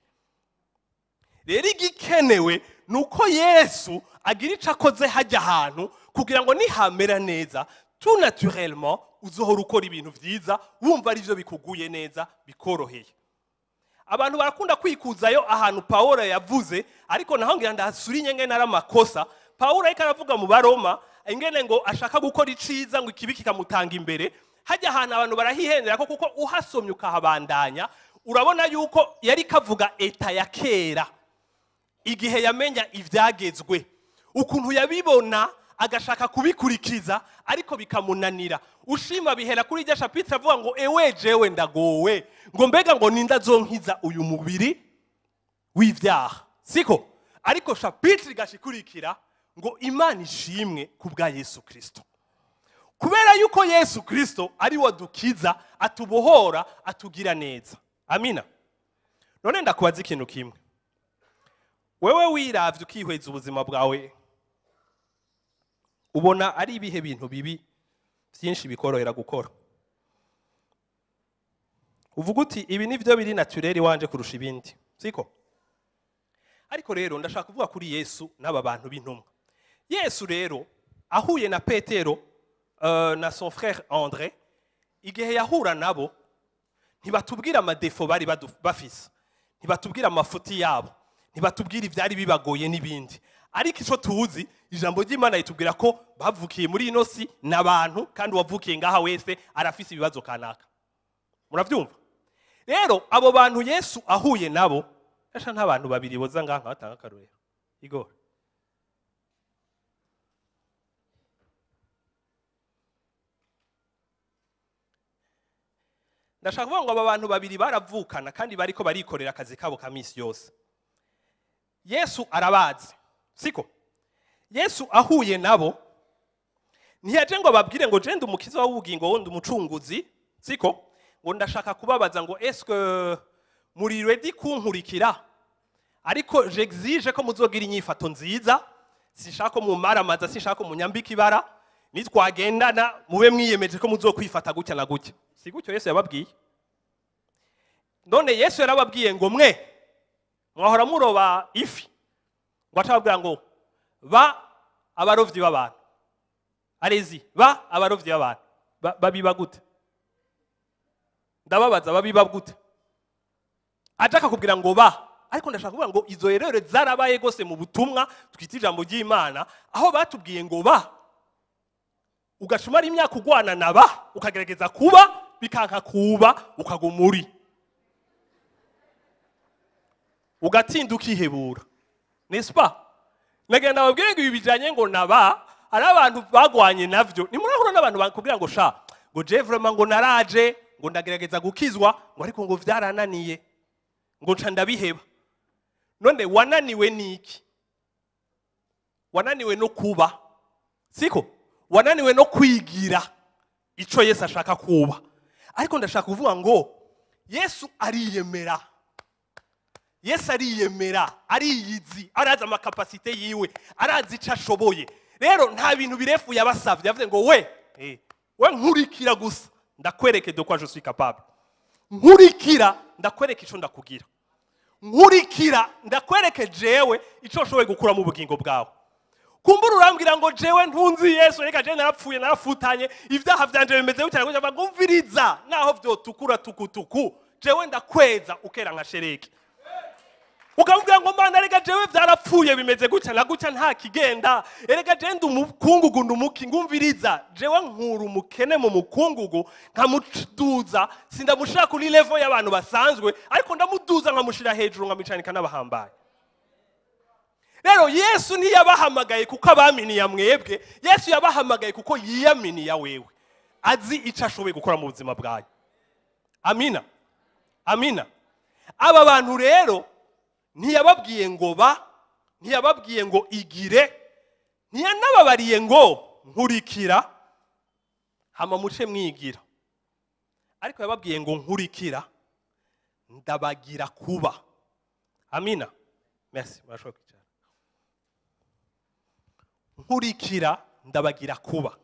Rero igikenewe nuko Yesu agira ico akoze hajya ahantu kugira ngo nihamera neza, tout naturellement uzohora ukora ibintu vyiza, wumva ari byo bikuguye neza, bikoroheye. Abantu barakunda kwikuzayo ahantu Paulo yavuze, ariko naho ngira ndahasura ingene nari amakosa. Paulo ariko aravuga mu Baroma ingene ngo ashaka gukora iciza ngo ikibi kikamutanga imbere. Hajya ahantu abantu barahihendera ko kuko uhasomye ukahabandanya urabona yuko yari kavuga eta ya kera, igihe yamenya ivyagezwe, ukuntu yabibona agashaka kubikurikiza ariko bikamunanira. Ushima bihera kuri rya chapitre avuga ngo ewe jewe ndagowe, ngo mbega ngo ninda zonkiza uyu mubiri w'ivyaha, siko? Ariko chapitre igashikurikira ngo Imana ishimwe kubwa Yesu Kristo, kubera yuko Yesu Kristo ari wadukiza, atubohora, atugira neza. Amina. None ndakubaza ikintu kimwe, wewe wiravye ukihweza ubuzima bwawe, ubona ari ibihe bintu bibi byinshi bikorohera gukora? Uvuga uti ibi nivyo biri naturel wanje kurusha ibindi, siko? Ariko rero ndashaka kuvuga kuri Yesu n'aba bantu b'intumwa. Yesu rero ahuye na Petero na son frère André, igihe yahura nabo ntibatubwira amadefo bari bafise, ntibatubwira amafuti yabo, ntibatubwira ivyari bibagoye n'ibindi. Ariko ico tuzi, ijambo ry'Imana ritubwira ko bavukiye muri ino si n'abantu, kandi uwavukiye ngaha wese arafise ibibazo kanaka. Muravyumva? Rero abo bantu Yesu ahuye nabo, asha nta bantu babiri boza ngaha batanga akarorero. Igor. Ndashaka kuvuga ngo aba bantu babiri baravukana kandi bariko barikorera akazi kabo ka misi yose. Yesu arabazi, siko? Yesu ahuye nabo ntiyaje ngo ababwire ngo je ndi umukiza w'ubugingo, wundi umucunguzi, siko? Ngo ndashaka kubabaza ngo est-ce que muri ready kunkurikira, ariko j'exige ko muzogira inyifato nziza, sinshaka ko mumaramaza, sinshaka ko munyambika ibara, nitwagendana mube mwiyemeje ko muzokwifata gutya na gutya. Si gutyo Yesu yababwiye. None Yesu yarababwiye ngo mwe mwahora muroba ifi, ngo acababwira ngo ba abarovyi b'abantu. Arezi ba abarovyi b'abantu. Babiba gute? Ndababaza, babiba gute? Aje akakubwira ngo ba, ariko ndashaka kuvuga ngo izo erreur zarabaye gose mu butumwa twita ijambo ry'Imana, aho batubwiye ngo ba, ugashumara imyaka ugwana na ba, ukagerageza kuba bikanka kuba, ukagumuri, ugatinda ukihebura, n'est-ce pas? Nagenda babwire ngo ibi bijanye ngo naba ari abantu bagwanye navyo. Nimurahura n'abantu bakubwira ngo sha, ngo je vraiment ngo naraje, ngo ndagerageza gukizwa, ngo ariko ngo vyarananiye, ngo nca ndabiheba. None wananiwe niki? Wananiwe no kuba, siko? Wananiwe no kwigira ico Yesu ashaka kuba. Ariko ndashaka kuvuga ngo Yesu ariyemera. Yesu ariyemera, ariyizi, arazi amakapasite yiwe, arazi ico ashoboye. Rero nta bintu birefu yabasavye, yavuze ngo we, we nkurikira gusa, ndakwereke de quoi je suis capable. Nkurikira, ndakwereke ico ndakugira. Nkurikira, ndakwereke jewe ico nshoboye gukura mu bugingo bwawe. Kumbura urambwira ngo jewe ntunzi Yesu, reka jewe narapfuye, narafutanye, ivyaha vyanje bimeze gutya, ngo ngumviriza naho vyotukura tukutuku, jewe ndakweza ukera nka shereki. Ukamubwira ngo Mana reka jewe vyarapfuye bimeze gutya na gutya nta kigenda, erega jewe ndi umukungugu ndumuki, ngumviriza jewe nkura umukene mu mukungugu nkamuduza, sindamushira kuri level y'abantu basanzwe, ariko ndamuduza nkamushira hejuru nkamwicanika n'abahambaye. Rero Yesu ntiyabahamagaye kuko abaminiya mwebwe, Yesu yabahamagaye kuko yiyaminiya wewe, azi ico ashoboye gukora mu buzima bwawe. Amina, amina. Aba bantu rero ntiyababwiye ngo ba, ntiyababwiye ngo igire, ntiyanababariye ngo nkurikira, hama muce mwigira. Ariko yababwiye ngo nkurikira ndabagira kuba. Amina. Merci, murashobora kwicara. Nkurikira ndabagira kuba.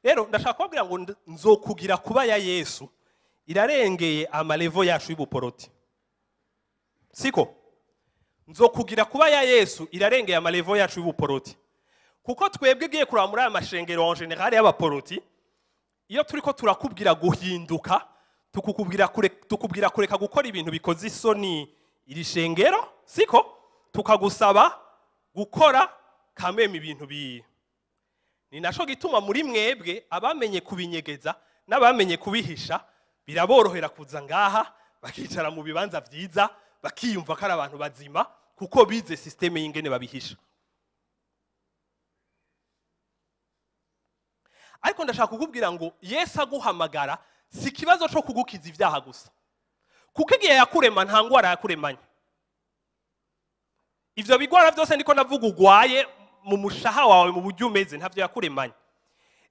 Rero ndashaka kubabwira ngo nzokugira kuba ya Yesu irarengeye ama level yacu y'ubuporoti. Siko? Nzokugira kuba ya Yesu irarengeye ama level yacu y'ubuporoti. Kuko twebwe giye kuraba muri aya mashengero en général y'abaporoti, iyo turiko turakubwira guhinduka, tukubwira kureka gukora ibintu bikoze isoni iri shengero, siko? Tukagusaba gukora kameme ibintu bi. Ni naco gituma muri mwebwe abamenye kubinyegeza n'abamenye kubihisha biraborohera kuza ngaha bakicara mu bibanza vyiza, bakiyumva ko ari abantu bazima kuko bize système y'ingene babihisha. Ariko ndashaka kukubwira ngo Yesu aguhamagara si ikibazo cyo kugukiza ibyaha gusa, kuko igihe yakurema nta ngwara yakuremanye. Ivyo bigwara byose ndiko ndavuga ugwaye mu mushaha wawe mu buryo umeze ntavyo yakuremanye.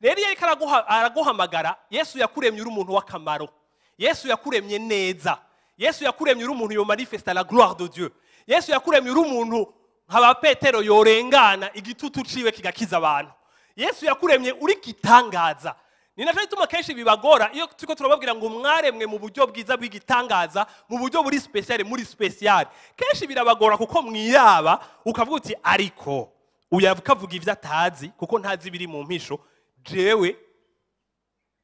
Rero iyo ariko araguhamagara, Yesu yakuremye uri umuntu w'akamaro. Yesu yakuremye neza. Yesu yakuremye uri umuntu yo manifesta la gloire de Dieu. Yesu yakuremye uri umuntu nka Petero yorengana igitutu ciwe kigakiza abantu. Yesu yakuremye uri kitangaza. Ni naco gituma kenshi bibagora iyo turiko turababwira ngo mwaremwe mu buryo bwiza bw'igitangaza, mu buryo buri special, muri special. Kenshi birabagora kuko mwiraba ukavuga uti ariko uyavuga ivyo atazi kuko ntazi biri mu mpisho, jewe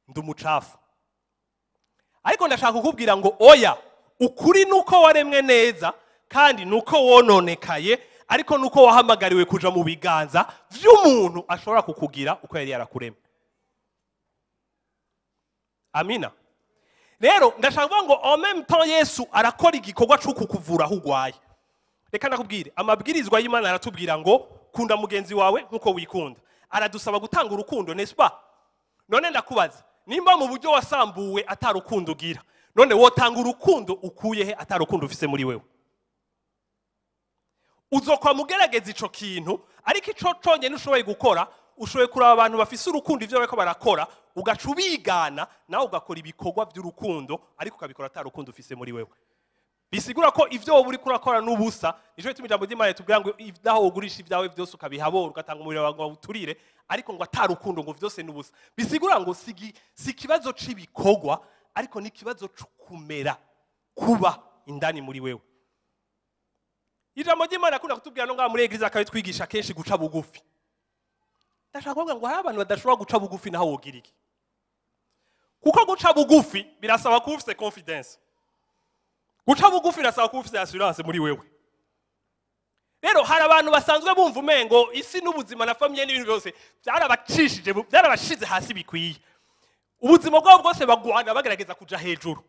ndumucafu. Ariko ndashaka kukubwira ngo oya, ukuri nuko waremwe neza kandi nuko wononekaye, ariko nuko wahamagariwe kuja mu biganza vy'umuntu ashobora kukugira uko yari yarakuremye. Amina. Rero ndashaka kuvuga ngo en même temps Yesu arakora igikorwa cyo kukuvura aho ugwaye. Reka ndakubwire, amabwirizwa y'Imana aratubwira ngo kunda mugenzi wawe nkuko wikunda. Aradusaba gutanga urukundo, n'est-ce pas? None ndakubaza, nimba mu buryo wasambuwe atarukundo ugira, none wotanga urukundo ukuye he atarukundo ufise muri wewe? Uzokwa mugerageza ico kintu, ariko ico conyene ushoboye gukora, ushoboye kuraba abantu bafise urukundo ivyo bariko barakora, ugaca ubigana, nawe ugakora ibikorwa vy'urukundo, ariko ukabikora atarukundo ufise muri wewe. Bisigura ko ivyo wowe uriko urakora n'ubusa. Nico gituma ijambo ry'Imana ritubwira ngo aho ugurisha ibyawe vyose ukabihabora, ugatanga umuriro wawe ngo uturire, ariko ngo atarukundo ngo vyose n'ubusa. Bisigura ngo si ikibazo c'ibikorwa, ariko ni ikibazo c'ukumera, kuba indani muri wewe. Ijambo ry'Imana akunda kutubwira no ngaha muri eglise akabitwigisha kenshi guca bugufi. Ndashaka kuvuga ngo hari abantu badashobora guca bugufi naho wogira iki. Kuko guca bugufi birasaba kuba ufise confidence. Guca bugufi birasaba kuba ufise assurance muri wewe. Rero hari abantu basanzwe bumva umengo isi n'ubuzima na famille n'ibintu byose byarabacishije, byarabashize hasi bikwiye. Ubuzima bwabo bwose bagwana bagerageza kuja hejuru.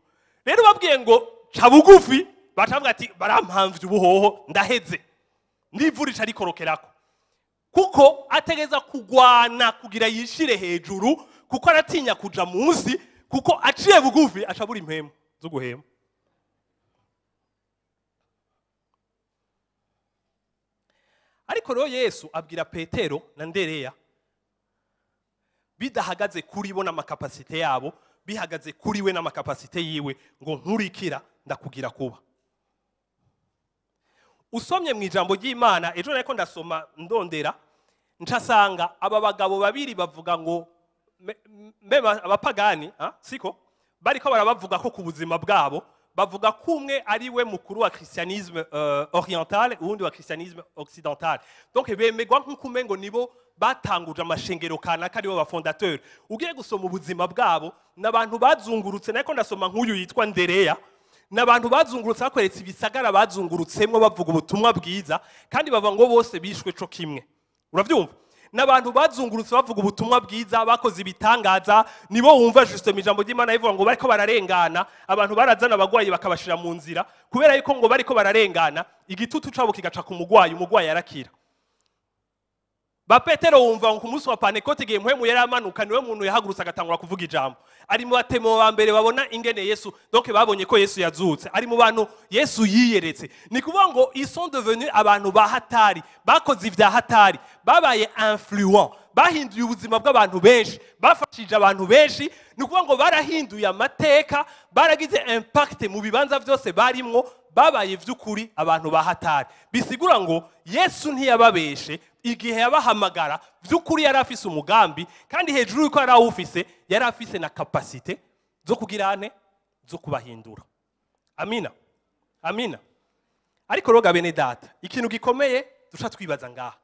Rero babwiye ngo ca bugufi, bacavuga ati barampamvye ubuhoho ndaheze. N'ivura ica rikorokerako. Kuko ategeza kugwana kugira yishire hejuru, kuko aratinya kuja munsi, kuko aciye bugufi acabura impemu zo guhema. Ariko rero Yesu abwira Petero na Ndereya bidahagaze kuri bo n'ama capacité yabo, bihagaze kuri we n'ama capacité yiwe, ngo nkurikira ndakugira kuba. Usomye mu ijambo ry'Imana ejo nariko ndasoma ndondera, ncasanga aba bagabo babiri bavuga ngo mbe abapagani, siko bariko barabavuga ko ku buzima bwabo, bavuga ko umwe ari we mukuru wa christianisme oriental, uwundi wa christianisme occidental. Donc bemegwa nk'uko umengo nibo batanguje amashengero kanaka, aribo ba fondateur. Ugiye gusoma ubuzima bwabo n'abantu bazungurutse, nariko ndasoma nk'uyu yitwa Ndereya, n'abantu bazungurutse bakweretse ibisagara bazungurutsemwo bavuga ubutumwa bwiza, kandi bava ngo bose bishwe co kimwe. Uravyumva? N'abantu bazungurutse bavuga ubutumwa bwiza, bakoze ibitangaza, nibo wumva juste ijambo ry'Imana rivuga ngo bariko bararengana, abantu barazana abagwayi bakabashira mu nzira, kubera yuko ngo bariko bararengana, igitutu cabo kigaca ku mugwayi, umugwayi arakira. Ba Petero wumva ngo ku munsi wa Pentecote igihe Mpwemu yari amanuka, niwe muntu yahagurutse agatangura kuvuga ijambo. Ari mu batemo ba mbere babona ingene Yesu, donc babonye ko Yesu yazutse. Ari mu bantu Yesu yiyeretse. Ni kuvuga ngo ils sont devenus abantu ba hatari, bakoze ivya hatari, babaye influent, Bahinduye ubuzima bw'abantu benshi, bafashije abantu benshi. Ni ukuvuga ngo barahinduye amateka, baragize impact mu bibanza byose barimwo, babaye vy'ukuri abantu bahatari. Bisigura ngo Yesu ntiyababeshe igihe yabahamagara, vy'ukuri yari afise umugambi, kandi hejuru yuko yari awufise, yari afise na capacité zo kugira ane, zo kubahindura. Amina, amina. Ariko roga bene data, ikintu gikomeye duca twibaza ngaha,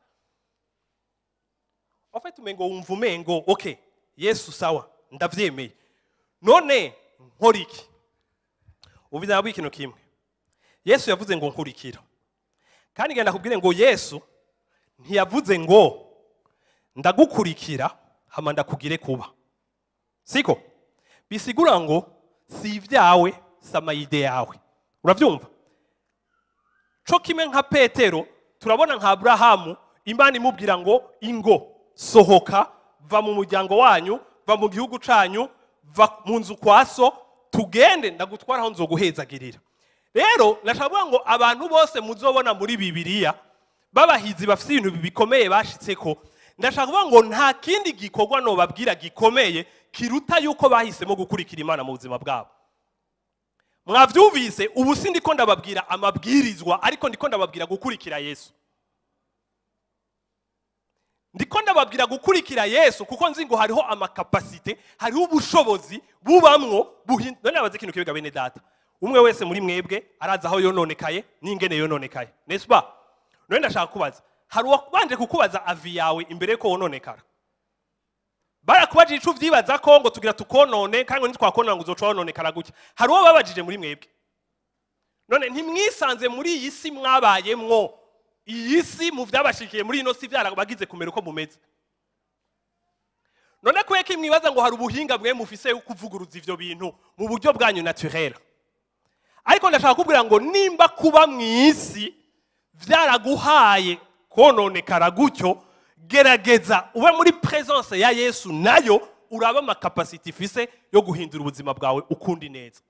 en fait umengo wumva umengo okay, Yesu sawa, ndavyemeye, none nkora iki? Ubiza ikintu kimwe, Yesu yavuze ngo nkurikira. Kandi genda kubwire ngo Yesu ntiyavuze ngo ndagukurikira hama ndakugire kuba, siko? Bisigura ngo si ibyawe, si ama idées yawe. Uravyumva? Co kimwe nka Petero, turabona nka Aburahamu, Imana imubwira ngo ingo sohoka, va mu muryango wanyu, va mu gihugu canyu, va mu nzu kwa so, tugende ndagutwara aho nzoguhezagirira. Rero nashaka kuvuga ngo abantu bose muzobona muri Bibiliya babahizi bafite ibintu bikomeye bashitseko, ndashaka kuvuga ngo nta kindi gikorwa nobabwira gikomeye kiruta yuko bahisemo gukurikira Imana mu buzima bwabo. Mwavyumvise? Ubu si ndiko ndababwira amabwirizwa, ariko ndiko ndababwira gukurikira Yesu. Ndiko ndababwira gukurikira Yesu kuko nzi ngo hariho ama capacités, hariho ubushobozi bubamwo. None nabaze ikintu kibega, bene data, umwe wese muri mwebwe araza aho yononekaye n'ingene yononekaye, n'est-ce pas? None ndashaka kubaza, hari uwabanje kukubaza avis yawe imbere yuko wononekara? Barakubajije ico uvyibaza ko ngo tugira tukonone, kandi ngo nitwakonona ngo uzoca wononekara gutya? Hari uwo babajije muri mwebwe? None ntimwisanze muri iyi si mwabayemwo? Iyi si mu vyabashikiye muri ino si vyarabagize kumera uko mumeze. None kweki mwibaza ngo hari ubuhinga mwe mufise yo kuvuguruza ivyo bintu mu buryo bwanyu naturel? Ariko ndashaka kubwira ngo nimba kuba mu isi vyaraguhaye kononekara gutyo, gerageza ube muri présence ya Yesu, nayo uraba ama capacités ifise yo guhindura ubuzima bwawe ukundi neza.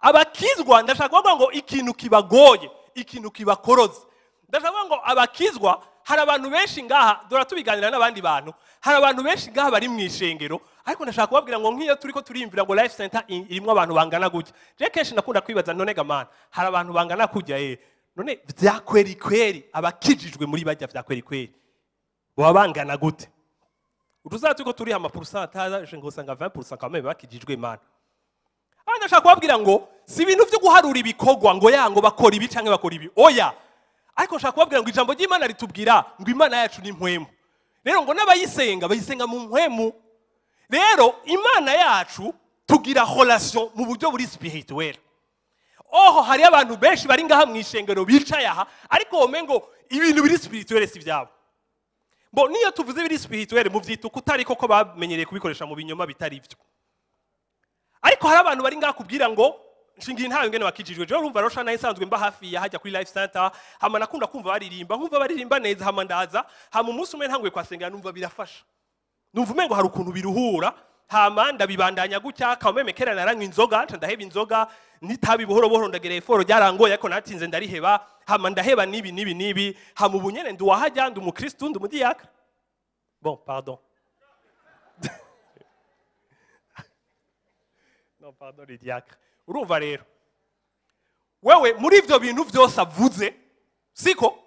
Abakizwa, ndashaka kuvuga ngo ikintu kibagoye, ikintu kibakoroze, ndashaka kuvuga ngo abakizwa, hari abantu benshi ngaha, dora tubiganira n'abandi bantu, hari abantu benshi ngaha bari mu ishengero, ariko ndashaka kubabwira ngo nk'iyo turiko turiyumvira ngo Life Center irimwo abantu bangana gutya, je kenshi nakunda kwibaza: none gamana hari abantu bangana kujya, none vya kweri kweri abakijijwe muri bajya vya kweri kweri baba bangana gute? Utuzaba turiko turiha ama pourcentage ngo usanga 20% quand même bakijijwe. Mana, aha ndashaka kubabwira ngo si ibintu byo guharura ibikorwa ngo ya ngo bakora ibi canke bakora ibi, oya. Ariko nshaka kubabwira ngo ijambo ry'Imana ritubwira ngo Imana yacu ni mpwemu, rero ngo n'abayisenga bayisenga mu mpwemu. Rero Imana yacu tugira relation mu buryo buri spirituel. Oho hariyo abantu benshi bari ngaha mu ishengero bicaye aha, ariko womengo ibintu biri spirituel si vyabo. Bo niyo tuvuze biri spirituel muvyita uko utari, koko bamenyereye kubikoresha mu binyoma bitari byo. Ariko hari abantu bari ngaha kubwira ngo nshingiye ntayo ngene wakijijwe. Jewe urumva rosha nayo isanzwe mba hafi ya hajya kuri Life Center, hama nakunda kumva baririmba, nkumva baririmba neza, hama ndaza, hama umunsi umwe ntanguye kwasengera, numva birafasha, numva umengo hari ukuntu biruhura, hama ndabibandanya gutya. Kameme kera naranywa inzoga, nca ndaheba inzoga n'itabi buhoro buhoro, ndagera effort, ryarangoye ariko natinze ndariheba, hama ndaheba nibi nibi nibi, hama ubu nyene ndi uwahajya, ndi umukristu, ndi umudiyakre. Bon, pardon, non, pardon les diacres. Urumva rero wewe muri ivyo bintu vyose avuze, siko?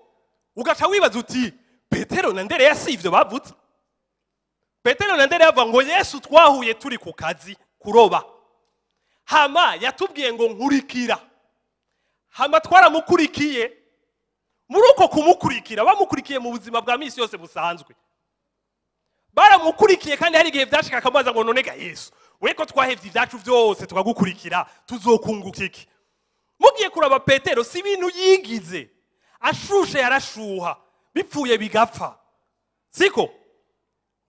Ugaca wibaza uti Petero na Ndereya si ivyo bavuze? Petero na Ndereya bavuga ngo Yesu twahuye turi ku kazi kuroba, hama yatubwiye ngo nkurikira, hama twaramukurikiye. Muri uko kumukurikira, bamukurikiye mu buzima bwa misi yose busanzwe, baramukurikiye. Kandi hari igihe vyashika akamubaza ngo none ga Yesu we, ko twahevye ibyacu byose tukagukurikira, tuzokunguka iki? Mugiye kuraba Petero si ibintu yigize, ashushe yarashuha, bipfuye bigapfa, siko?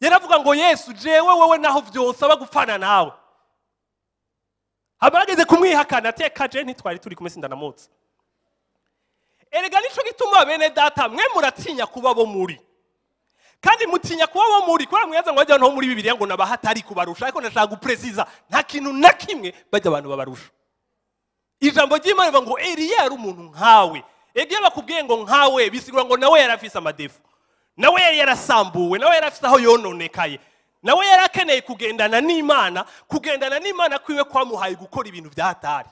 Yaravuga ngo Yesu, jewe wewe naho vyosaba gupfana nawe. Abarageze kumwihakana, ateka je ntitwari turi kumwe, sindanamutse. Erega nico gituma bene data mwe muratinya kuba bo muri, kandi mutinya kuba bo muri kubera mwibaza ngo bajya no muri Bibiliya ngo nabahatari kubarusha. Ariko ndashaka gupresiza, nta kintu na kimwe bajya abantu babarusha. Ijambo ry'Imana rivuga ngo Eliya yari umuntu nkawe. Ega iyo bakubwiye ngo nkawe, bisigura ngo nawe yari afise ama défauts. Nawe yari yarasambuwe, nawe yari afite aho yononekaye, nawe yari akeneye kugendana n'Imana. Kugendana n'Imana kwiwe kwamuhaye gukora ibintu byatari.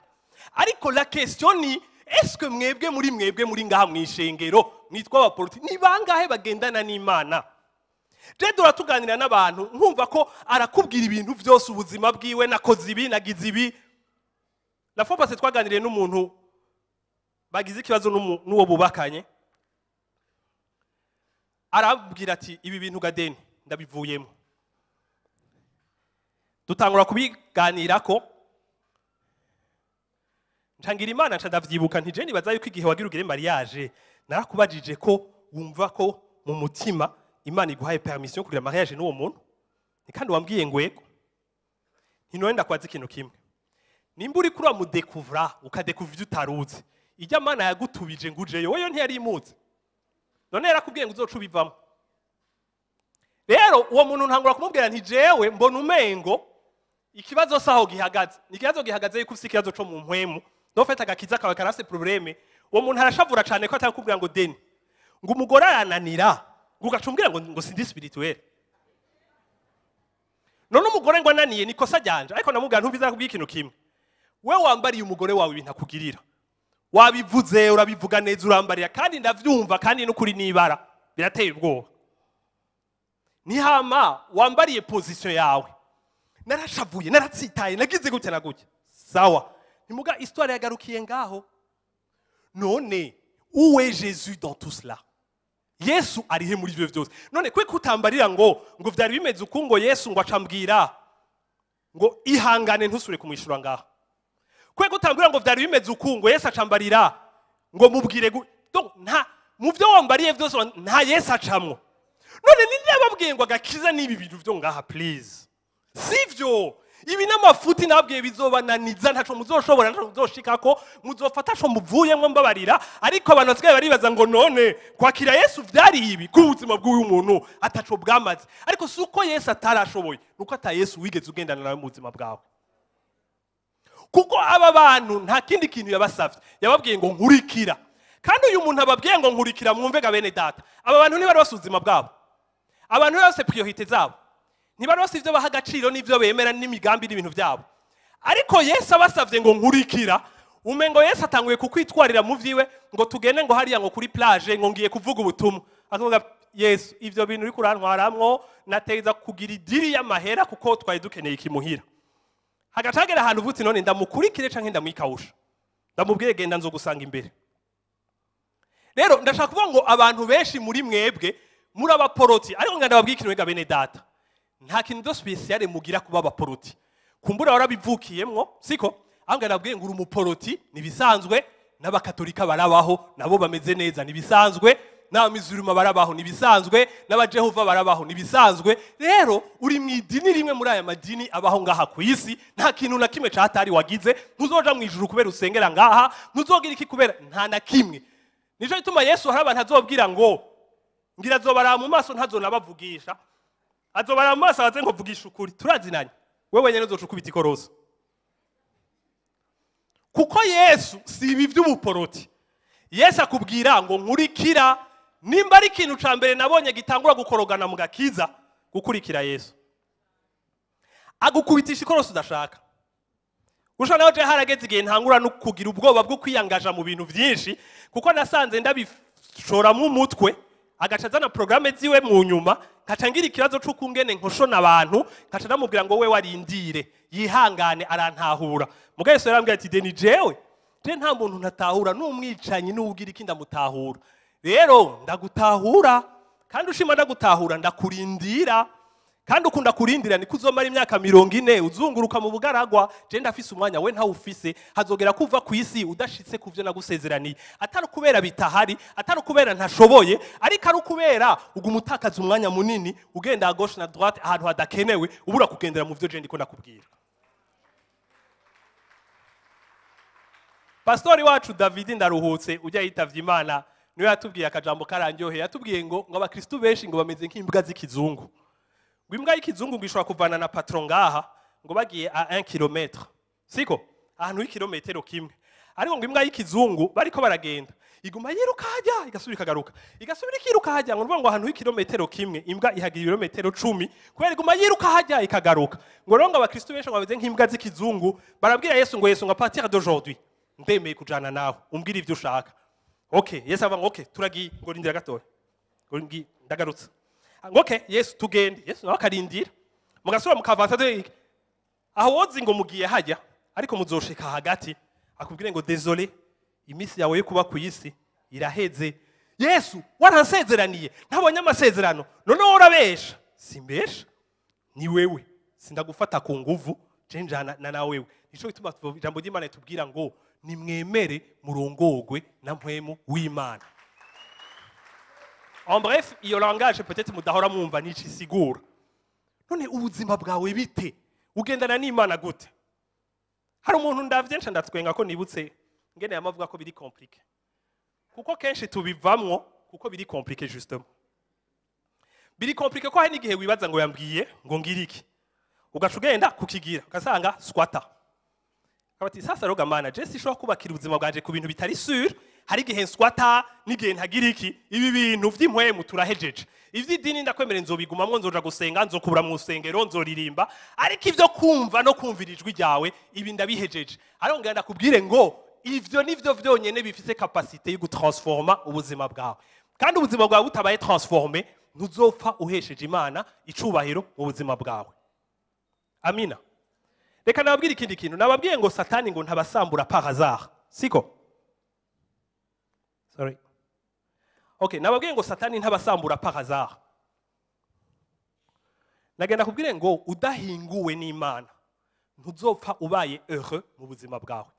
Ariko la question ni: est-ce mwebwe, muri mwebwe muri ngaha mu ishengero mwitwa abaporoti, ni bangahe bagendana n'Imana? Je tuganira n'abantu, nkumva ko arakubwira ibintu byose, ubuzima bwiwe: nakoze ibi, nagize ibi. La fois passée twaganiriye n'umuntu bagize ikibazo n'uwo bubakanye, arabwira ati: "Ibi bintu gadeni ndabivuyemo." Dutangura kubiganirako, ncangira Imana, nca ndavyibuka, nti: "Je nibaza yuko igihe wagira ugire mariage narakubajije ko wumva ko mu mutima Imana iguhaye permission yo kugira mariage n'uwo muntu, ni kandi wambwiye ngo yego. Nti none ndakwaza ikintu kimwe: nimba uriko uramudekuvura, ukadekuvura ivyo utaruzi, ijya Mana yagutubije ngo ujeyo, weyo ntiyari imuzi? None yarakubwiye ngo uzoca ubivamo?" Rero uwo muntu ntangura kumubwira nti: "Jewe mbona umengo ikibazo saho gihagaze, ni ikibazo gihagaze yuko ufise ikibazo co mu mpwemu, ndofete agakiza kawe karafise problème." Uwo muntu arashavura cane ko atakubwira ngo deni ngo umugore arananira, ngo ugaca umbwira ngo sindi spirituel. None umugore ngo ananiye ni kosa ryanje? Ariko namubwira: "Ntumviza kubwira ikintu kimwe. We wambariye umugore wawe ibintu akugirira, wabivuze, urabivuga neza, urambarira kandi ndavyumva, kandi n'ukuri nibara birateye ubwoba. Nihama wambariye position yawe, narashavuye, naratsitaye, nagize gutya na gutya. Sawa, ntimuga histoire yagarukiye ngaho. None où est Jésus dans tout cela? Yesu arihe muri ivyo vyose? None kwe kutambarira ngo vyari bimeze uku, ngo Yesu ngo acambwira ngo ihangane, ntusubire kumwishura ngaha? Kwe kutambwira ngo vyari bimeze uku, ngo Yesu acambarira ngo mubwire Donc, nta mu byo wambariye vyose nta Yesu acamwo. None ninde yababwiye ngo agakiza n'ibi bintu vyo ngaha? Please, sivyo. Ibi n'amafuti nababwiye, bizobananiza, ntaco muzoshobora, ntaco muzoshikako, muzofata co muvuyemwo, mbabarira." Ariko abantu basigaye baribaza ngo none kwakira Yesu vyari ibi, ko ubuzima bw'uyu muntu ataco bwamaze? Ariko si uko Yesu atarashoboye, nuko ata Yesu wigeze ugendana nawe mu buzima bwawe. Kuko aba bantu nta kindi kintu yabasavye, yababwiye ngo nkurikira. Kandi uyu muntu ababwiye ngo nkurikira, mwumve ga bene data, aba bantu ntibari bafise ubuzima bwabo, abantu bose priorité zabo ntibari bafise ivyo baha agaciro n'ivyo bemera n'imigambi n'ibintu byabo. Ariko Yesu abasavye ngo nkurikira, umengo Yesu atanguye kukwitwarira mu vyiwe, ngo tugende ngo hariya ngo kuri plage, ngo ngiye kuvuga ubutumwa. Akavuga: "Yesu, ivyo bintu uriko urantwaramwo, nateza kugira idiri y'amahera kuko twari dukeneye ikimuhira." Hagacagera ahantu uvuga uti: "None ndamukurikire canke ndamwikawusha, ndamubwire genda nzogusanga imbere?" Rero ndashaka kuvuga ngo abantu benshi muri mwebwe muri abaporoti, ariko nga ndababwira ikintu ga bene data: nta kintu de spécial mugira kuba abaporoti. Kumbura warabivukiyemwo, siko? Aho nga ndababwiye ngo uri umuporoti nibisanzwe, n'abakatolika barabaho nabo bameze neza, nibisanzwe, n'abamizuruma barabaho, nibisanzwe, n'abajehova barabaho, nibisanzwe. Rero uri mu idini rimwe muri aya madini abaho ngaha ku isi, nta kintu na kimwe catari wagize. Ntuzoja mu ijuru kubera usengera ngaha, ntuzogira iki kubera nta na kimwe. Nico gituma Yesu hari abantu azobwira ngo ngira azobaraba mu maso ntazonabavugisha, azobaraba mu maso abaze ngo: "Vugisha ukuri, turazinanye." Wewe wenyene uzoca ukubita ikoroso, kuko Yesu si ibi by'ubuporoti. Yesu akubwira ngo nkurikira. Nimba ari ikintu ca mbere nabonye gitangura gukorogana mu gakiza, gukurikira Yesu, agukubitisha ikorosi udashaka. Gushaka nawe je harageze igihe ntangura no kugira ubwoba bwo kwiyangaja mu bintu byinshi, kuko nasanze ndabishoramwo umutwe, agaca azana porogaramu ziwe mu nyuma, nkaca ngira ikibazo c'ukungene nkoshona abantu, nkaca ndamubwira ngo we warindire yihangane arantahura. Muga Yesu yarambwira ati: "Deni, jewe je nta muntu ntatahura, n'umwicanyi n'uwugira iki ndamutahura. Rero ndagutahura, kandi ushima ndagutahura, ndakurindira. Kandi ukunda kurindira niko uzomara imyaka 40 uzunguruka mu bugaragwa. Je ndafise umwanya, we ntawufise. Hazogera kuva ku isi udashitse ku vyo nagusezeraniye, atari ukubera bitahari, atari ukubera ntashoboye, ariko ari ukubera uguma utakaza umwanya munini ugenda à gauche na droite ahantu hadakenewe, ubura kugendera mu vyo je ndiko ndakubwira." Pastori wacu David Ndaruhutse ujya yitavye Imana niwe yatubwiye akajambo karandyoheye. Yatubwiye ngo abakristu benshi ngo bameze nk'imbwa z'ikizungu, ngo imbwa y'ikizungu ngo ishobora kuvana na patron ngaha, ngo bagiye a 1 km, siko ahantu h'ikirometero kimwe. Ariko ngo imbwa y'ikizungu bariko baragenda, iguma yiruka hajya, igasubira ikagaruka, igasubira ikiruka hajya. Ngo ngo ahantu h'ikirometero kimwe imbwa ihagira ibirometero 10, kubera iguma yiruka hajya ikagaruka. Ngo rero ngo abakristo benshi ngo bameze nk'imbwa z'ikizungu, barabwira Yesu ngo: "Yesu, ngo à partir d'aujourd'hui ndemeye kujana nawe, umbwire ivyo ushaka." Okay, Yesu avuga ngo: "Okay, turagiye." Ngo: "Rindira gatoya." Ngo: "Ndagarutse." Ngo: "Okay Yesu, tugende." Yesu nawe akarindira, mugasubira mukavansa. Aho wozi ngo mugiye hajya, ariko muzoshika hagati akubwire ngo: "Désolé, iminsi yawe yo kuba ku isi iraheze." "Yesu, waransezeraniye, ntabonye amasezerano, noneho urabesha." "Simbesha, ni wewe, sindagufata ku nguvu, je njana na wewe." Nico gituma ijambo ry'Imana ritubwira ngo nimwemere murongogwe na Mpwemu w'Imana. En bref, iyo langage peut-être mudahora mwumva n'ico isigura. None ubuzima bwawe bite? Ugendana n'Imana gute? Hari umuntu ndavye nca ndatwenga ko nibutse ngene yamavuga ko biri compliqué, kuko kenshi tubivamwo kuko biri compliqué. Justement biri compliqué, ko hari n'igihe wibaza ngo yambwiye ngo ngira iki, ugaca ugenda kukigira ugasanga squatter akaba ati: "Sasa rero Mana, je sinshobora kubakira ubuzima bwanje ku bintu bitari sûr. Hari igihe nswata n'igihe ntagira iki. Ibi bintu vy'impwemu turahejeje, ivy'idini ndakwemera, nzobigumamwo, nzoja gusenga, nzokubura mu rusengero, nzoririmba, ariko ivyo kumva no kumvira ijwi ryawe, ibi ndabihejeje." Ariko ngira ndakubwire ngo ivyo nivyo vyonyene bifise capacité yo gutransforma ubuzima bwawe. Kandi ubuzima bwawe butabaye transformé, ntuzopfa uhesheje Imana icubahiro mu buzima bwawe. Amina. Reka nababwire ikindi kintu. Nababwiye ngo Satani ngo ntabasambura par hasard, siko? Sorry. Okay, nababwiye ngo Satani ntabasambura par hasard. Nagenda kubwire ngo udahinguwe n'Imana, ntuzopfa ubaye heureux mu buzima bwawe.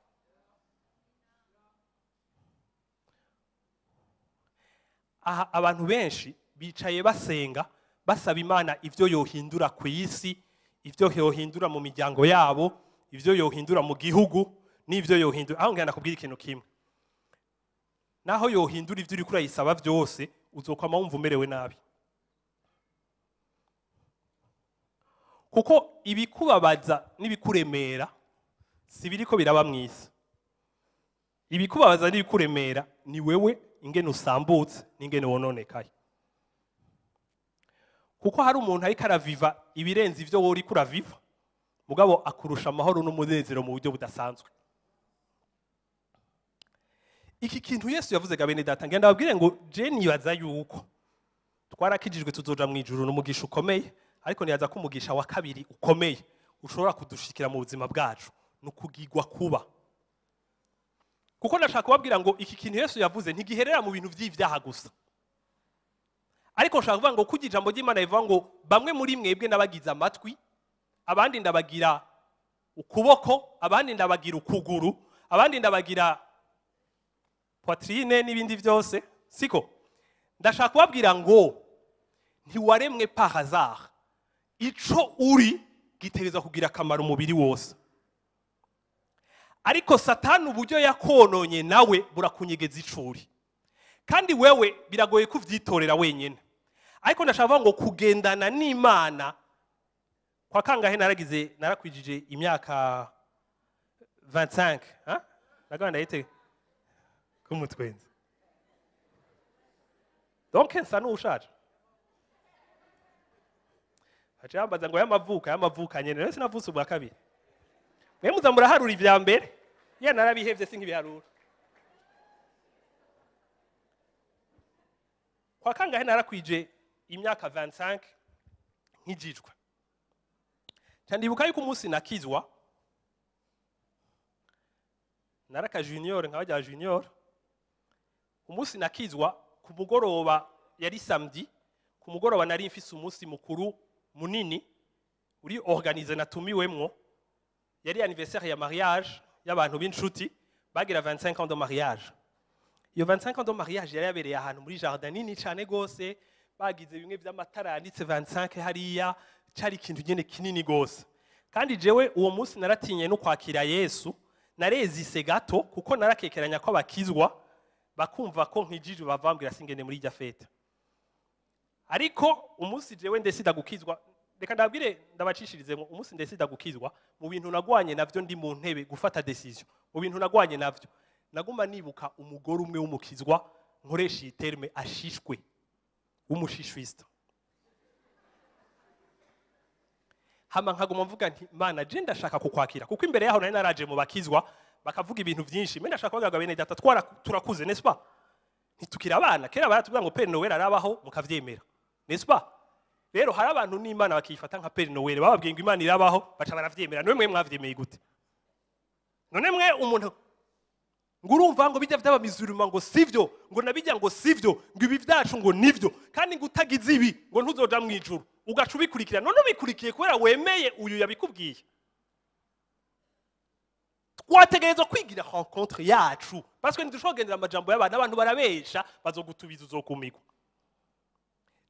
Aha abantu benshi bicaye basenga, basaba Imana ibyo yohindura ku isi, ibyo yohindura mu miryango yabo, ibyo yohindura mu gihugu n'ibyo yohindura aho. Ngenda kubwira ikintu kimwe: naho yohindura ibyo uriko urayisaba byose, uzokwama wumva umerewe nabi, kuko ibikubabaza n'ibikuremera si biriko biraba mu isi. Ibikubabaza n'ibikuremera ni wewe, ingene usambutse n'ingene wononekaye. Kuko hari umuntu ariko araviva ibirenze ivyo wowe uriko uraviva, mugabo akurusha amahoro n'umunezero mu buryo budasanzwe. Iki kintu Yesu yavuze ga, bene data, ngenda babwire ngo je nibaza yuko twarakijijwe, tuzoja mu ijuru, n'umugisha ukomeye. Ariko nibaza ko umugisha wa kabiri ukomeye ushobora kudushikira mu buzima bwacu ni ukugigwa kuba. Kuko ndashaka kubabwira ngo iki kintu Yesu yavuze ntigiherera mu bintu vy'ivyaha gusa. Ariko nshaka kuvuga ngo kugira ijambo ry'Imana rivuga ngo bamwe muri mwebwe nabagize amatwi, abandi ndabagira ukuboko, abandi ndabagira ukuguru, abandi ndabagira poitrine n'ibindi byose, siko? Ndashaka kubabwira ngo ntiwaremwe par hasard. Ico uri gitegerezwa kugira akamaro umubiri wose. Ariko Satani uburyo yakononye nawe burakunyegeza icuri, kandi wewe biragoye kuvyitorera wenyene. Ariko ndashaka kuvuga ngo kugendana n'Imana kwa kangahe naragize, narakwijije imyaka 25, ha naganda ndayite kumutwenzi. Donc nsa n'ushaje. Aca yambaza ngo y'amavuka, y'amavuka nyene. Rero sinavutse ubwa kabiri. Mwe muza muraharura ivya mbere, ye narabihevye, sinkibiharura. Kwa kangahe narakwije imyaka 25 nkijijwe. Nca ndibuka yuko umunsi nakizwa naraka junior, nka bajya junior. Umunsi nakizwa ku mugoroba, yari samedi ku mugoroba, nari mfise umunsi mukuru munini uri organisé natumiwemwo. Yari anniversaire ya mariage y'abantu b'inshuti bagira 25 ans de mariage. Iyo 25 ans de mariage yari yabereye ahantu muri jardin nini cane gose, bagize bimwe vy'amatara yanditse 25 hariya. Cari ikintu nyene kinini gose. Kandi jewe uwo munsi naratinye no kwakira Yesu, narezise gato, kuko narakekeranya ko abakizwa bakumva ko nkijijwe bavambwira singende muri irya fête. Ariko umunsi jewe ndesida gukizwa, reka ndabwire, ndabacishirize ngo umunsi ndesida gukizwa, mu bintu nagwanye navyo ndi mu ntebe gufata décision, mu bintu nagwanye navyo Naguma nibuka umugore umwe w'umukizwa, nkoresha iyi terme, ashishwe, w'umushishwista. Hama nkaguma mvuga nti: "Mana, je ndashaka kukwakira," kuko imbere yaho nari naraje mu bakizwa, bakavuga ibintu byinshi. Mbe ndashaka kuvuga, bene data, twara turakuze, n'est-ce pas? Ntitukiri abana. Kera baratubwira ngo Père Noël arabaho, mukavyemera, n'est-ce pas? Rero hari abantu n'Imana bakiyifata nka Père Noël. Bababwiye ngo Imana irabaho, baca baravyemera. None mwe mwavyemeye gute? None mwe umuntu ngo urumva ngo bijya by'abamizuruma ngo sivyo, ngo nabijya ngo sivyo, ngo ibi byacu ngo nivyo, kandi ngo utagize ibi ngo ntuzoja mu ijuru, ugaca ubikurikira. None ubikurikiye kubera wemeye uyu yabikubwiye? Twategerezwa kwigira rencontre yacu, parce que ntidushobora kugendera amajambo y'abantu. Abantu barabesha, bazogutubiza, uzokumigwa.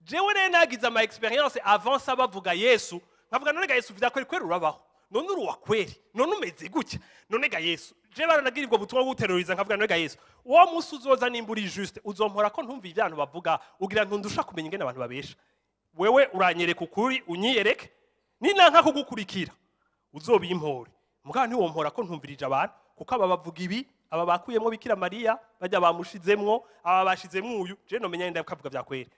Jewe rero nagize ama expérience avant ça, bavuga Yesu, nkavuga: "None ga Yesu, vyakweri kweri urabaho? None uri uwa kweri? None umeze gutya? None ga Yesu?" Je baranagira ubwo butumwa bwo guteroriza, nkavuga: "None ga Yesu, uwo munsi uzoza, nimba uri juste, uzompora ko ntumva ibyo abantu bavuga? Ugira ntundusha kumenya ingene abantu babesha? Wewe uranyereka ukuri, unyiyereke. Ninanka kugukurikira, uzobimpore. Mugabo ntiwompora ko ntumvirije abantu, kuko aba bavuga ibi, aba bakuyemwo Bikira Mariya, bajya bamushizemwo, aba bashizemwo uyu, je nomenya nda kavuga vya kweri."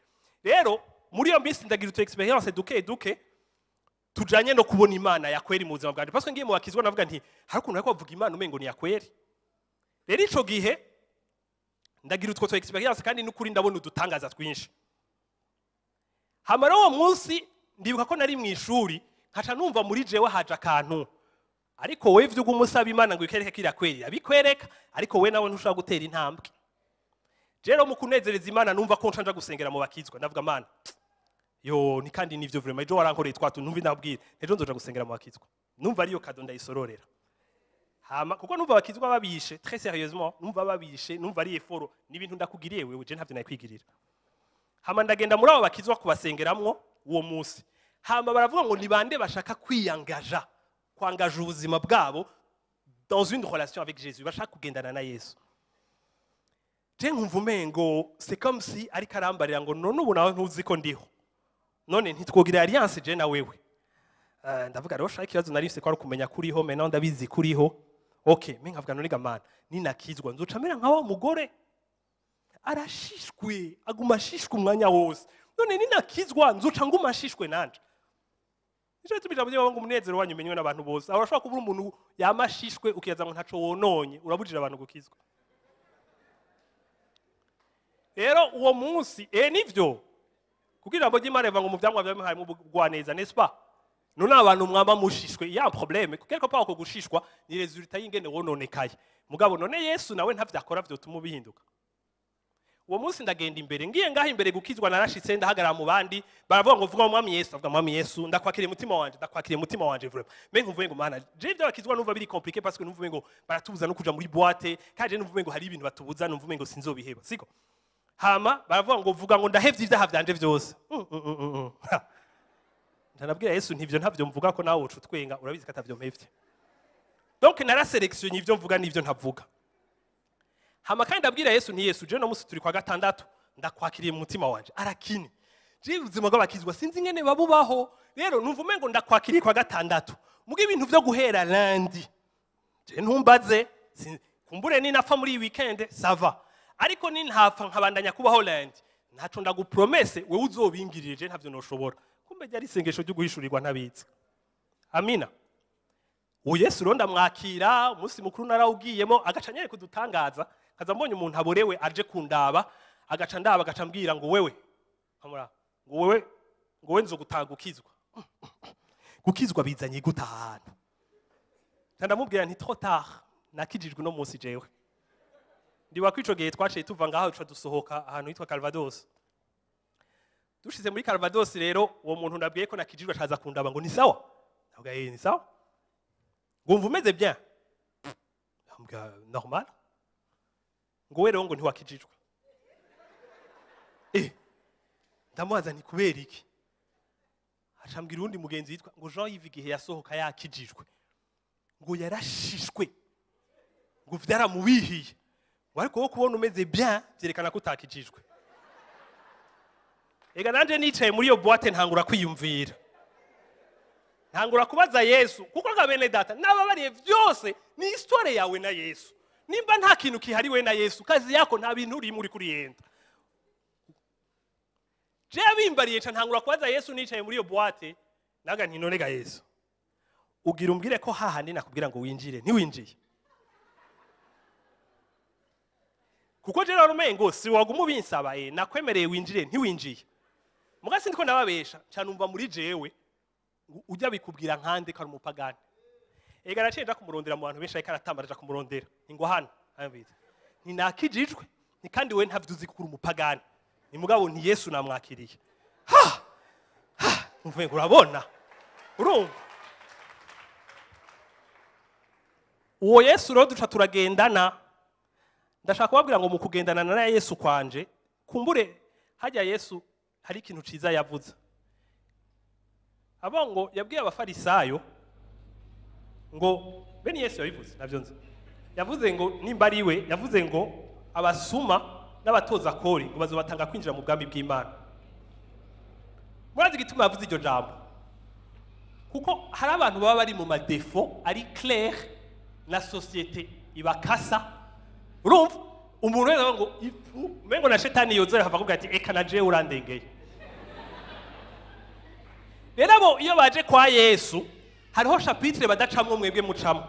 Rero muri iyo minsi ndagira utu expérience duke duke tujanye no kubona Imana ya kweri mu buzima bwanje, parce que ngiye mu bakizwa navuga nti hari ukuntu ariko bavuga Imana umengo ni ya kweri. Rero ico gihe ndagira utwo tu expérience, kandi n'ukuri ndabona udutangaza twinshi. Hama rero uwo munsi ndibuka ko nari mu ishuri, nkaca numva muri jewe haje akantu: ariko wewe ivyo uguma usaba Imana ngo ikereke kiriya kweri, irabikwereka, ariko we nawe ntushobora gutera intambwe. Rero mu kunezereza Imana, numva ko nca nja gusengera mu bakizwa. Ndavuga: "Mana yo, ni kandi nivyo vraiment, ejo warankoreye twatu numva ndabwira, ejo nzoja gusengera mu bakizwa." Numva ariyo cadeau ndayisororera. Hama kuko numva abakizwa babishe, très sérieusement, numva babishe, numva ari effort, ni ibintu ndakugiriye wewe, je ntavyo nakwigirira. Hama ndagenda muri abo bakizwa kubasengeramwo uwo munsi. Hama baravuga ngo ni bande bashaka kwiyangaja, kwangaja ubuzima bwabo dans une relation avec Jésus, bashaka kugendana na Yesu. Je nkumva umengo c'est comme si ariko arambarira ngo: "None ubu nawe ntuzi ko ndiho? None ntitwogira alliance, je na wewe?" Ndavuga rero shaka ikibazo nari mfise ko ari ukumenya kuriho, maintenant ndabizi kuriho, okay. Mais nkavuga: "None gamana, ninakizwa nzoca mera nka wa mugore arashishwe, aguma ashishwe umwanya wose. None ninakizwa nzoca nguma ashishwe nanje?" Nico gituma ijambo ry'Imana ngo umunezero wanyu umenywe n'abantu bose. Aho urashobora kuba uri umuntu yamashishwe, ukibaza ngo ntaco wononye, urabujije abantu gukizwa. Rero uwo munsi nivyo, kuko ijambo ry'Imana rivuga ngo mu vyamwa vyawe harimo ubugwaneza, n'est-ce pas? None abantu mwaba mushishwe, il y a un problème quelque part. Uko gushishwa ni résultat y'ingene wononekaye. Mugabo none Yesu nawe ntavyakora vyotuma ubihinduka? Uwo munsi ndagenda imbere, ngiye ngaho imbere gukizwa, narashitse, ndahagarara mu bandi, baravuga ngo: "Vuga Mwami Yesu." Avuga: "Mwami Yesu, ndakwakiriye umutima wanje, ndakwakiriye umutima wanje vraiment." Mais nkumvuye ngo: "Mana, je ibyo bakizwa numva biri compliqué, parce que numva ngo baratubuza no kuja muri boîte, kandi je numva ngo hari ibintu batubuza, numva ngo sinzobiheba, siko?" Hama baravuga ngo: "Vuga ngo ndahevye ibyaha vyanje vyose." Ha. Ndanabwira Yesu ntivyo ntavyo mvuga, ko nawe uca utwenga, urabizi ko atavyo mpevye. Donc narasélectionné ivyo mvuga n'ivyo ntavuga. Hama kandi ndabwira Yesu nti: "Yesu, je no musi turi kwa gatandatu, ndakwakiriye mu mutima wanje." Arakini je ubuzima bw'abakizwa sinzi ingene babubaho. Rero numva umengo ndakwakiriye kwa gatandatu, muga ibintu vyo guhera lundi je ntumbaze. Kumbure ninapfa muri iyi weekend, ça va, ariko nintapfa nkabandanya kubaho lundi, ntaco ndagupromesse, wewe uzobingirire, je ntavyo noshobora. Kumbe ryari isengesho ryo guhishurirwa ntabizi. Amina. Uwo Yesu rero ndamwakira. Umunsi mukuru narawugiyemo, agaca anyereka udutangaza. Kaza mbonye umuntu aborewe aje kundaba, agaca ndaba, agaca ambwira ngo: "Wewe," nkamura ngo: "Wewe," ngo: "Wewe nzogutanga gukizwa." Gukizwa bizanye gute ahantu? Nca ndamubwira nti: "Trop tard, nakijijwe uno munsi jewe." Ndibuka ko ico gihe twaciye tuva ngaho, duca dusohoka ahantu hitwa Calvados. Dushize muri Calvados rero, uwo muntu ndabwiye ko nakijijwe acaza kundaba ngo: "Ni sawa?" Ndavuga: "Eh, ni sawa." Ngo: "Umva umeze bien?" Ndamubwira: "Normal." Ngo: "We rero," ngo, "ntiwakijijwe." Ndamubaza nti: "Kubera iki?" Acambwira uwundi mugenzi yitwa ngo Jean Yves, igihe yasohoka yakijijwe ngo yarashishwe, ngo vyaramubihiye, ngo ariko wowe kubona umeze bien vyerekana ko utakijijwe. Ega nanje nicaye muri iyo boîte, ntangura kwiyumvira, ntangura kubaza Yesu, kuko nka bene data nababariye vyose ni histoire yawe na Yesu. Nimba nta kintu kihariwe na Yesu, kazi yako, nta bintu urimo, uri kuriyenda. Je bimbariye ca ntangura kubaza Yesu nicaye muri iyo boîte, naga nti: "None ga Yesu, ugira umbwire ko hahandi nakubwira ngo winjire ntiwinjiye?" Kuko je rero umengo si waguma ubinsaba, nakwemereye winjire ntiwinjiye. Muga sindiko ndababesha, ca numva muri jewe ngo ujya bikubwira nkande ko ari umupagani. Ega naciye nja kumurondera mu bantu benshi, ariko aratamba, araja kumurondera, ngo hano ayumvise nti: "Nakijijwe." Ni kandi we ntavyo uzi kuko uri umupagani. Ni mugabo nti: "Yesu namwakiriye." Ha ha, umve ngo urabona, urumva uwo Yesu rero duca turagendana. Ndashaka kubabwira ngo mu kugendana na Yesu kwanje, kumbure hajya Yesu hari ikintu ciza yavuze. Abo ngo yabwiye Abafarisayo ngo bene Yesu yabivuze navyo nzi, yavuze ngo nimba ari we yavuze ngo abasuma n'abatoza kori ngo bazobatanga kwinjira mu bwami bw'Imana. Murazi igituma yavuze iryo jambo? Kuko hari abantu baba bari mu ma défauts ari clair na société ibakasa. Urumva umuntu wese avuga ngo ifu umengo na shetani yozora akava akubwira ati: "Eka na jewe urandengeye." Rero abo iyo baje kwa Yesu hariho chapitre badacamwo, mwebwe mucamwo,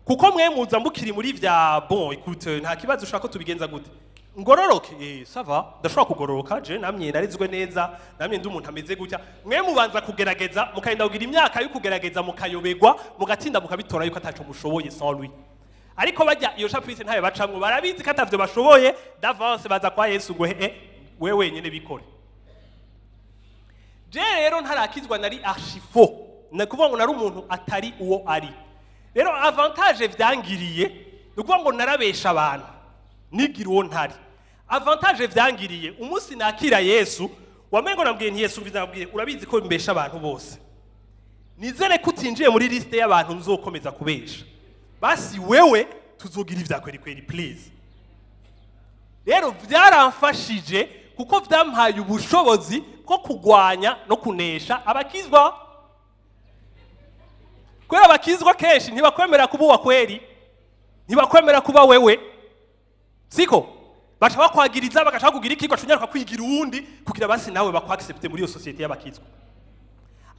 kuko mwe muza mukiri muri vya: "Bon, écoute, nta kibazo, ushaka ko tubigenza gute? Ngororoke? Ça va, ndashobora kugororoka, je namye narezwe neza, namye ndi umuntu ameze gutya." Mwe mubanza kugerageza, mukagenda kugira imyaka yo kugerageza, mukayobegwa, mugatinda, mukabitora yuko ataco mushoboye sans lui. Ariko bajya iyo chapitre ntayo bacamwo, barabizi ko atavyo bashoboye d'avance, baza kwa Yesu ngo: "We wenyene bikore." Je rero ntarakizwa nari archi faux, ni ukuvuga ngo nari umuntu atari uwo ari. Rero avantage vyangiriye ni ukuvuga ngo narabesha abantu, nigira uwo ntari. Avantage vyangiriye, umunsi nakira Yesu, wamengo nabwiye nti: "Yesu, mviza nabwiye, urabizi ko mbesha abantu bose, nizere ko utinjiye muri liste y'abantu nzokomeza kubesha. Basi wewe tuzogira ivya kweri kweri, please." Rero byaramfashije kuko byampaye ubushobozi bwo kugwanya no kunesha abakizwa, kubera abakizwa kenshi ntibakwemera kuba uwa kweri, ntibakwemera kuba wewe, siko baca bakwagiriza, bagashaka kugira iki, gaca kwigira uwundi kugira basi nawe bakw accepte muri iyo société y'abakizwa.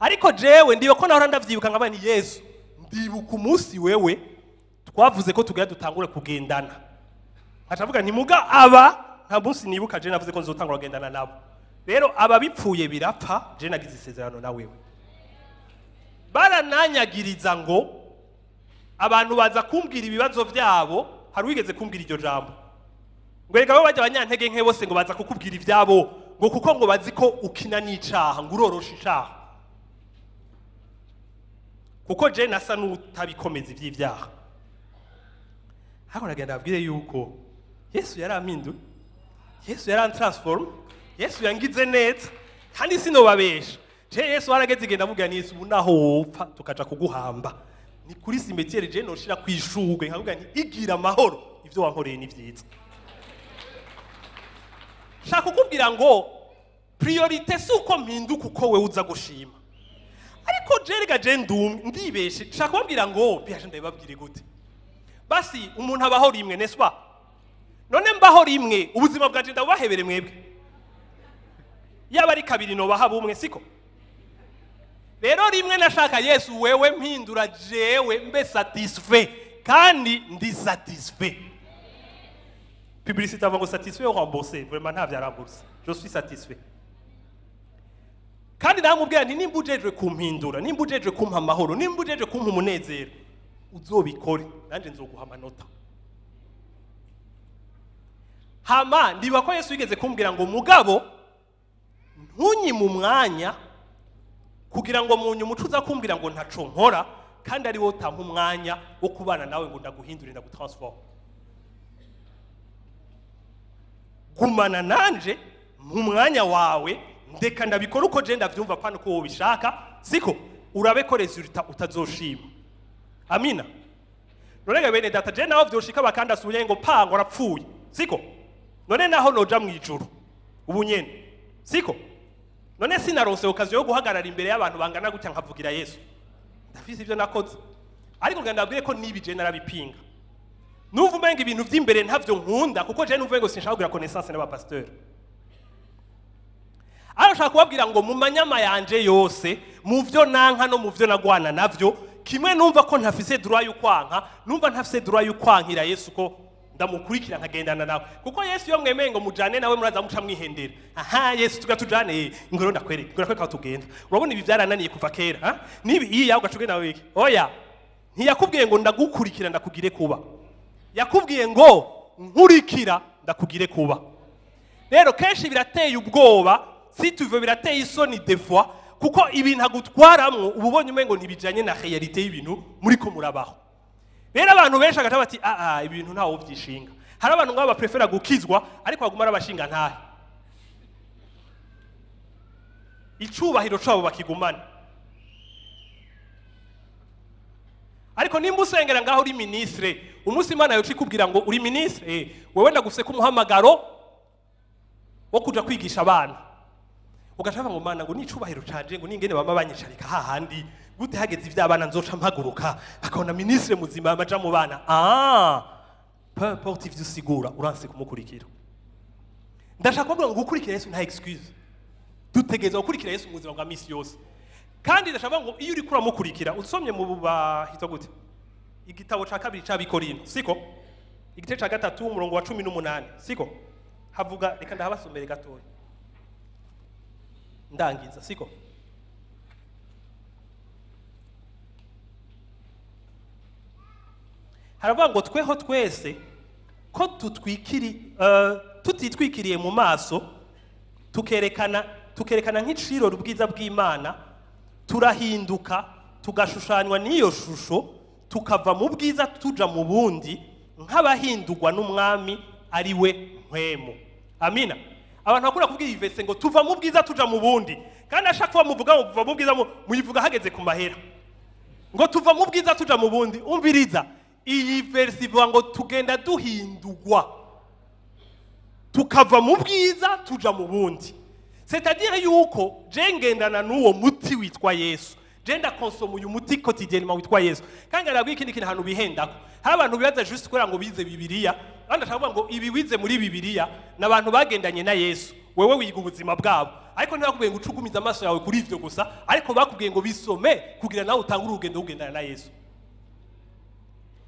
Ariko jewe ndiba ko nahora ndavyibuka nkaba ni Yesu, ndibuka umunsi wewe twavuze ko tugira dutangure kugendana, nkaca mvuga nti: "Muga aba nta munsi nibuka je navuze ko nzotangura kugendana nabo." Rero aba bipfuye birapfa, je nagize isezerano na wewe. Barananyagiriza ngo abantu baza kumbwira ibibazo byabo. Hari wigeze kumbwira iryo jambo ngo: "Reka bo bajya abanyantege nke bose ngo baza kukubwira ibyabo, ngo kuko ngo bazi ko ukina n'icaha, ngo urorosha icaha." Kuko je nasa n'utabikomeza iby'ibyaha. Ariko nagenda abwire yuko Yesu yarampinduye, Yesu yaran transforme, Yesu yangize neza, kandi sinobabesha. Je Yesu warageze igenda avuga ni Yesu, ubu naho wopfa tukaja kuguhamba ni kuri cimetière, je noshira kwishurwe nkavuga nti: "Igira amahoro, ivyo wankoreye ni vyiza." Shaka kukubwira ngo priorité si uko mpinduka uko wewe uza gushima, ariko je rega je ndumwe ndibeshe. Shaka kubabwira ngo bihaje, ndabibabwire gute? Basi umuntu abaho rimwe, n'est-ce pas? None mbaho rimwe, ubuzima bwanje ndabubahebere mwebwe? Yaba ari kabiri nobaha bumwe, siko? Rero rimwe nashaka Yesu, wewe mpindura, jewe mbe satisfait, kandi ndi satisfait. Publicité avant ngo satisfait ou remboursé, vraiment nta vyaremboursé, je suis satisfait. Kandi namubwira nti: "Nimba ujejwe kumpindura, nimba ujejwe kumpa amahoro, nimba ujejwe kumpa umunezero, uzobikore, nanjye nzoguha amanota." Hama ndiba ko Yesu yigeze kumbwira ngo: "Mugabo ntunyime umwanya, kugira ngo mu nyuma uca uza kumbwira ngo ntaco nkora, kandi ari wowe utampa umwanya wo kubana nawe ngo ndaguhindure, ndagu transforme. Gumana nanje mu mwanya wawe, ndeka ndabikora uko je ndavyumva, pana uko wobishaka, siko urabe ko résultat utazoshima." Amina. None ga bene data, je naho vyoshika bakandasuye ngo pango arapfuye, siko? None naho noja mu ijuru ubu nyene, siko? None sinaronse occasion yo guhagarara imbere y'abantu bangana gutya nkavugira Yesu? Ndafise ivyo nakoze, ariko ngenda ndabwire ko nibi je narabipinga. Numva umenga ibintu vy'imbere ntavyo nkunda, kuko je numva ngo sinshaka kugira connaissance n'abapasteur. Arashaka kubabwira ngo mu manyama yanje yose, mu vyo nanka no mu vyo nagwana navyo, kimwe numva ko ntafise droit y'ukwanka, numva ntafise droit y'ukwankira Yesu ko ndamukurikira nkagendana nawe. Kuko Yesu iyo mwemeye ngo mujane nawe muraza muca mwihendera. Aha Yesu tugatujane, ngoro ndakwereka, ngoro ndakwereka tugenda. Urabona ibi byarananiye kuva kera, ha? Nibi iyi yawe ugacugenda nawe iki? Oya. Ntiyakubwiye ngo ndagukurikira ndakugire kuba. Yakubwiye ngo nkurikira ndakugire kuba. Rero kenshi birateye ubwoba, si tu veux birateye isoni des fois, kuko ibintu agutwaramwo ububonye umengo ntibijanye na réalité y'ibintu muri ko murabaho. Rero abantu benshi agaca bati ah ibintu ntawo vyishinga. Hari abantu ngabo baprefera gukizwa ariko baguma arabashinga ntahe. Icubahiro cabo bakigumana. Ariko nimba usengera ngaho uri ministre, umunsi Imana yoca ikubwira ngo uri ministre, wewe ndagufise ko umuhamagaro wo kuja kwigisha abana. Ugashaka ngo Mana ngo nicubahiro canje ngo ningene bama banyicarika hahandi gute hageze ivy'abana nzoca mpaguruka bakabona ministre muzima amaja mu bana. Peu importe ivyo usigura uranse kumukurikira. Ndashaka kuvuga ngo gukurikira Yesu nta excuse. Dutegerezwa gukurikira Yesu mu buzima bwa misi yose. Kandi ndashaka ngo iyo uriko uramukurikira usomye mu bahita gute igitabo ca kabiri c'Abikorinto, siko? Igice ca 3 umurongo wa 18, siko? Havuga, reka ndahabasomere gatoya ndangiza, siko? Haravuga ngo tweho twese ko tutwikiri tutitwikiriye mu maso tukerekana nk'iciro ubwiza bw'Imana, turahinduka tugashushanywa n'iyo shusho, tukava mu bwiza tuja mu bundi nk'abahindurwa n'umwami ari we mpwemu. Amina. Abantu bakunda kubwira ivese ngo tuva mu bwiza tuja mu bundi, kandi ashaka kuba muvuga ngo tuva mu bwiza muyivuga hageze ku mahera ngo tuva mu bwiza tuja mu bundi. Umviriza iyi verse ivuga ngo tugenda duhindurwa tukava mu bwiza tuja mu bundi. C'est-à-dire yuko je ngendana n'uwo muti witwa Yesu, je ndakonsoma uyu muti quotidiennement witwa Yesu. Kandi arabwira ikindi kintu ahantu bihendako, hari abantu bibaza juste kubera ngo bize Bibiliya, abandi ashaka kuvuga ngo ibi wize muri Bibiliya n'abantu bagendanye na Yesu, wewe wiga ubuzima bwabo, ariko ntibakubwiye ngo ucugumize amaso yawe kuri ivyo gusa, ariko bakubwiye ngo bisome kugira nawe utangure urugendo ugendana na Yesu.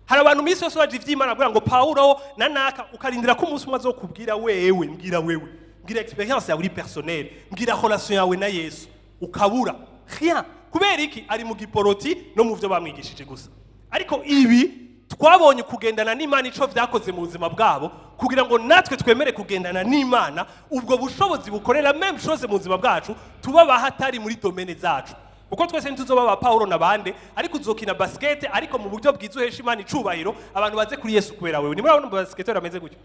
Hari abantu misi yose baje ivy'Imana bavuga ngo Paulo na naka, ukarindira ko umunsi umwe azokubwira wewe, mbwira wewe, mbwira experience yawe uri personnelle, mbwira relation yawe na Yesu, ukabura rien. Kubera iki? Ari mu giporoti no mu vyo bamwigishije gusa. Ariko ibi twabonye kugendana n'Imana ico vyakoze mu buzima bwabo, kugira ngo natwe twemere kugendana n'Imana, ubwo bushobozi bukorera même chose mu buzima bwacu, tuba bahatari muri domaine zacu. Uko twese ntituzoba ba Paulo nabande, ariko uzokina basket ariko mu buryo bwiza uhesha Imana icubahiro, abantu baze kuri Yesu kubera wewe. Nimurabona basketeur ameze gutyo.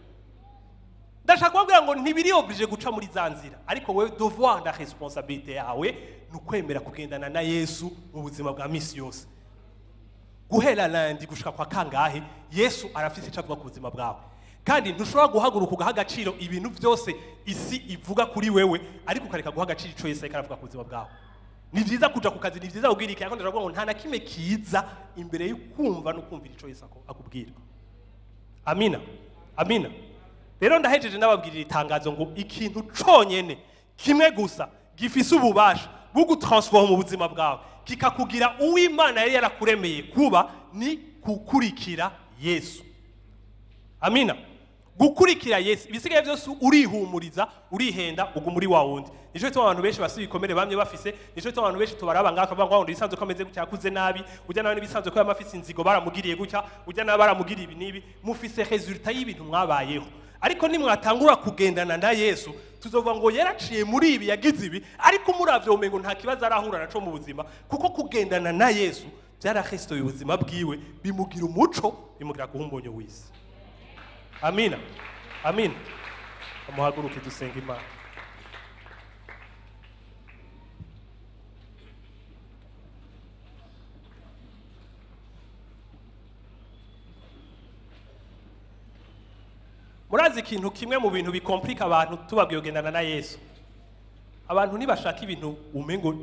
Ndashaka kubabwira ngo ntibiri obligé guca muri za nzira, ariko wewe devoir na responsabilité yawe nukwemera kugendana na Yesu mu buzima bwa misi yose. Guhera lundi gushika kwa kangahe, Yesu arafise ico avuga ku buzima bwawe. Kandi ntushobora guhaguruka ugaha agaciro ibintu byose isi ivuga kuri wewe, ariko ukareka guha agaciro ico Yesu ariko aravuga ku buzima bwawe. Ni vyiza kuja ku kazi, ni vyiza kugira iki, ariko ndashaka ngo nta na kimwe kiza imbere y'ukumva no kumvira ico Yesu akubwira. Amina. Amina. Rero ndahejeje ndababwirira itangazo ngo ikintu conyene kimwe gusa gifise ububasha bwo gutransforma ubuzima bwawe kikakugira uw'Imana yari yarakuremeye kuba, ni gukurikira Yesu. Amina. Gukurikira Yesu, ibisigaye byose urihumuriza, urihenda, uguma uri wa wundi. Nico gituma abantu benshi basi ibikomere bamye bafise, nico gituma abantu benshi tubaraba ngaka bavuga ngo ibisanzwe ko ameze gutya yakuze nabi, ujya nawe n'ibisanzwe ko yamafise inzigo baramugiriye gutya, ujya nawe baramugiriye ibi n'ibi, mufise resultat y'ibintu mwabayeho. Ariko nimwatangura kugendana na Yesu, tuzovuga ngo yaraciye muri ibi yagize ibi, ariko muravyo umengo nta kibazo arahura naco mu buzima, kuko kugendana na Yesu byararestoye ubuzima bwiwe, bimugira umuco, bimugira guhumbonyo w'isi. Amina. Amina. Amuhaguruke dusenga Imana. Murazi ikintu kimwe mu bintu bikomplika abantu tubabwiye kugendana na Yesu. Abantu ntibashaka ibintu umengo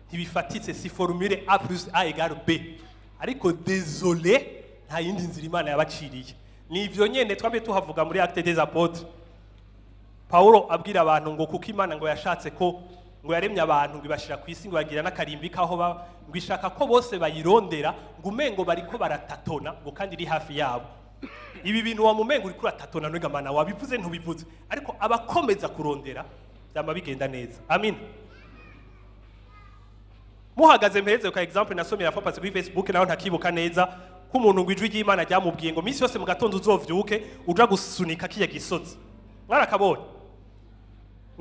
ntibifatitse, si formule A plus A égale B. Ariko désolé, nta yindi nzira Imana yabaciriye. Ni ivyo nyene twamye tuhavuga muri Actes des Apôtres. Paulo abwira abantu ngo kuko Imana ngo yashatse ko ngo yaremye abantu ngo ibashira ku isi ngo bagira n'akarimbi kaho baba, ngo ishaka ko bose bayirondera, ngo umengo bariko baratatona, ngo kandi iri hafi yabo. Ibi bintu wa mumengo uriko uratatona none Mana wabivuze ntubivuze, ariko abakomeza kurondera byama bigenda neza. Amin. Muhagaze mpereze ka example nasomye ya papa kuri Facebook, naho ntakibuka neza, ko umuntu ngo ijwi ry'Imana ryamubwiye ngo minsi yose mu gatondo uzovyuke uja gusunika kiya gisozi. Mwarakabonye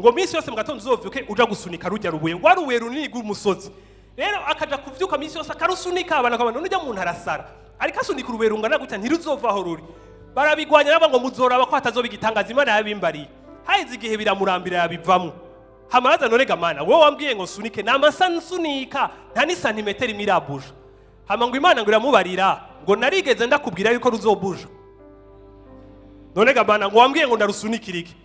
ngo minsi yose mu gatondo uzovyuke uja gusunika rujya rubuye, warubuye runini rw'umusozi. Rero akaja kuvyuka minsi yose akarusunika, abana akabona none ujya muntu arasara, ariko asunika urubuye rungana gutya ntiruzovaho ruri. Barabigwanya nabo ngo muzoraba ko hatazoba igitangaza Imana yabimbariye. Haheze igihe biramurambira yabivamwo. Hamaraza none ga Mana wowe wambwiye ngo nsunike, namasa nsunika nta ni santimetero imwe irabuja. Hama ngo Imana ngo iramubarira ngo narigeze ndakubwira yuko ruzobuja. None ga Mana ngo wambwiye ngo ndarusunikira iki?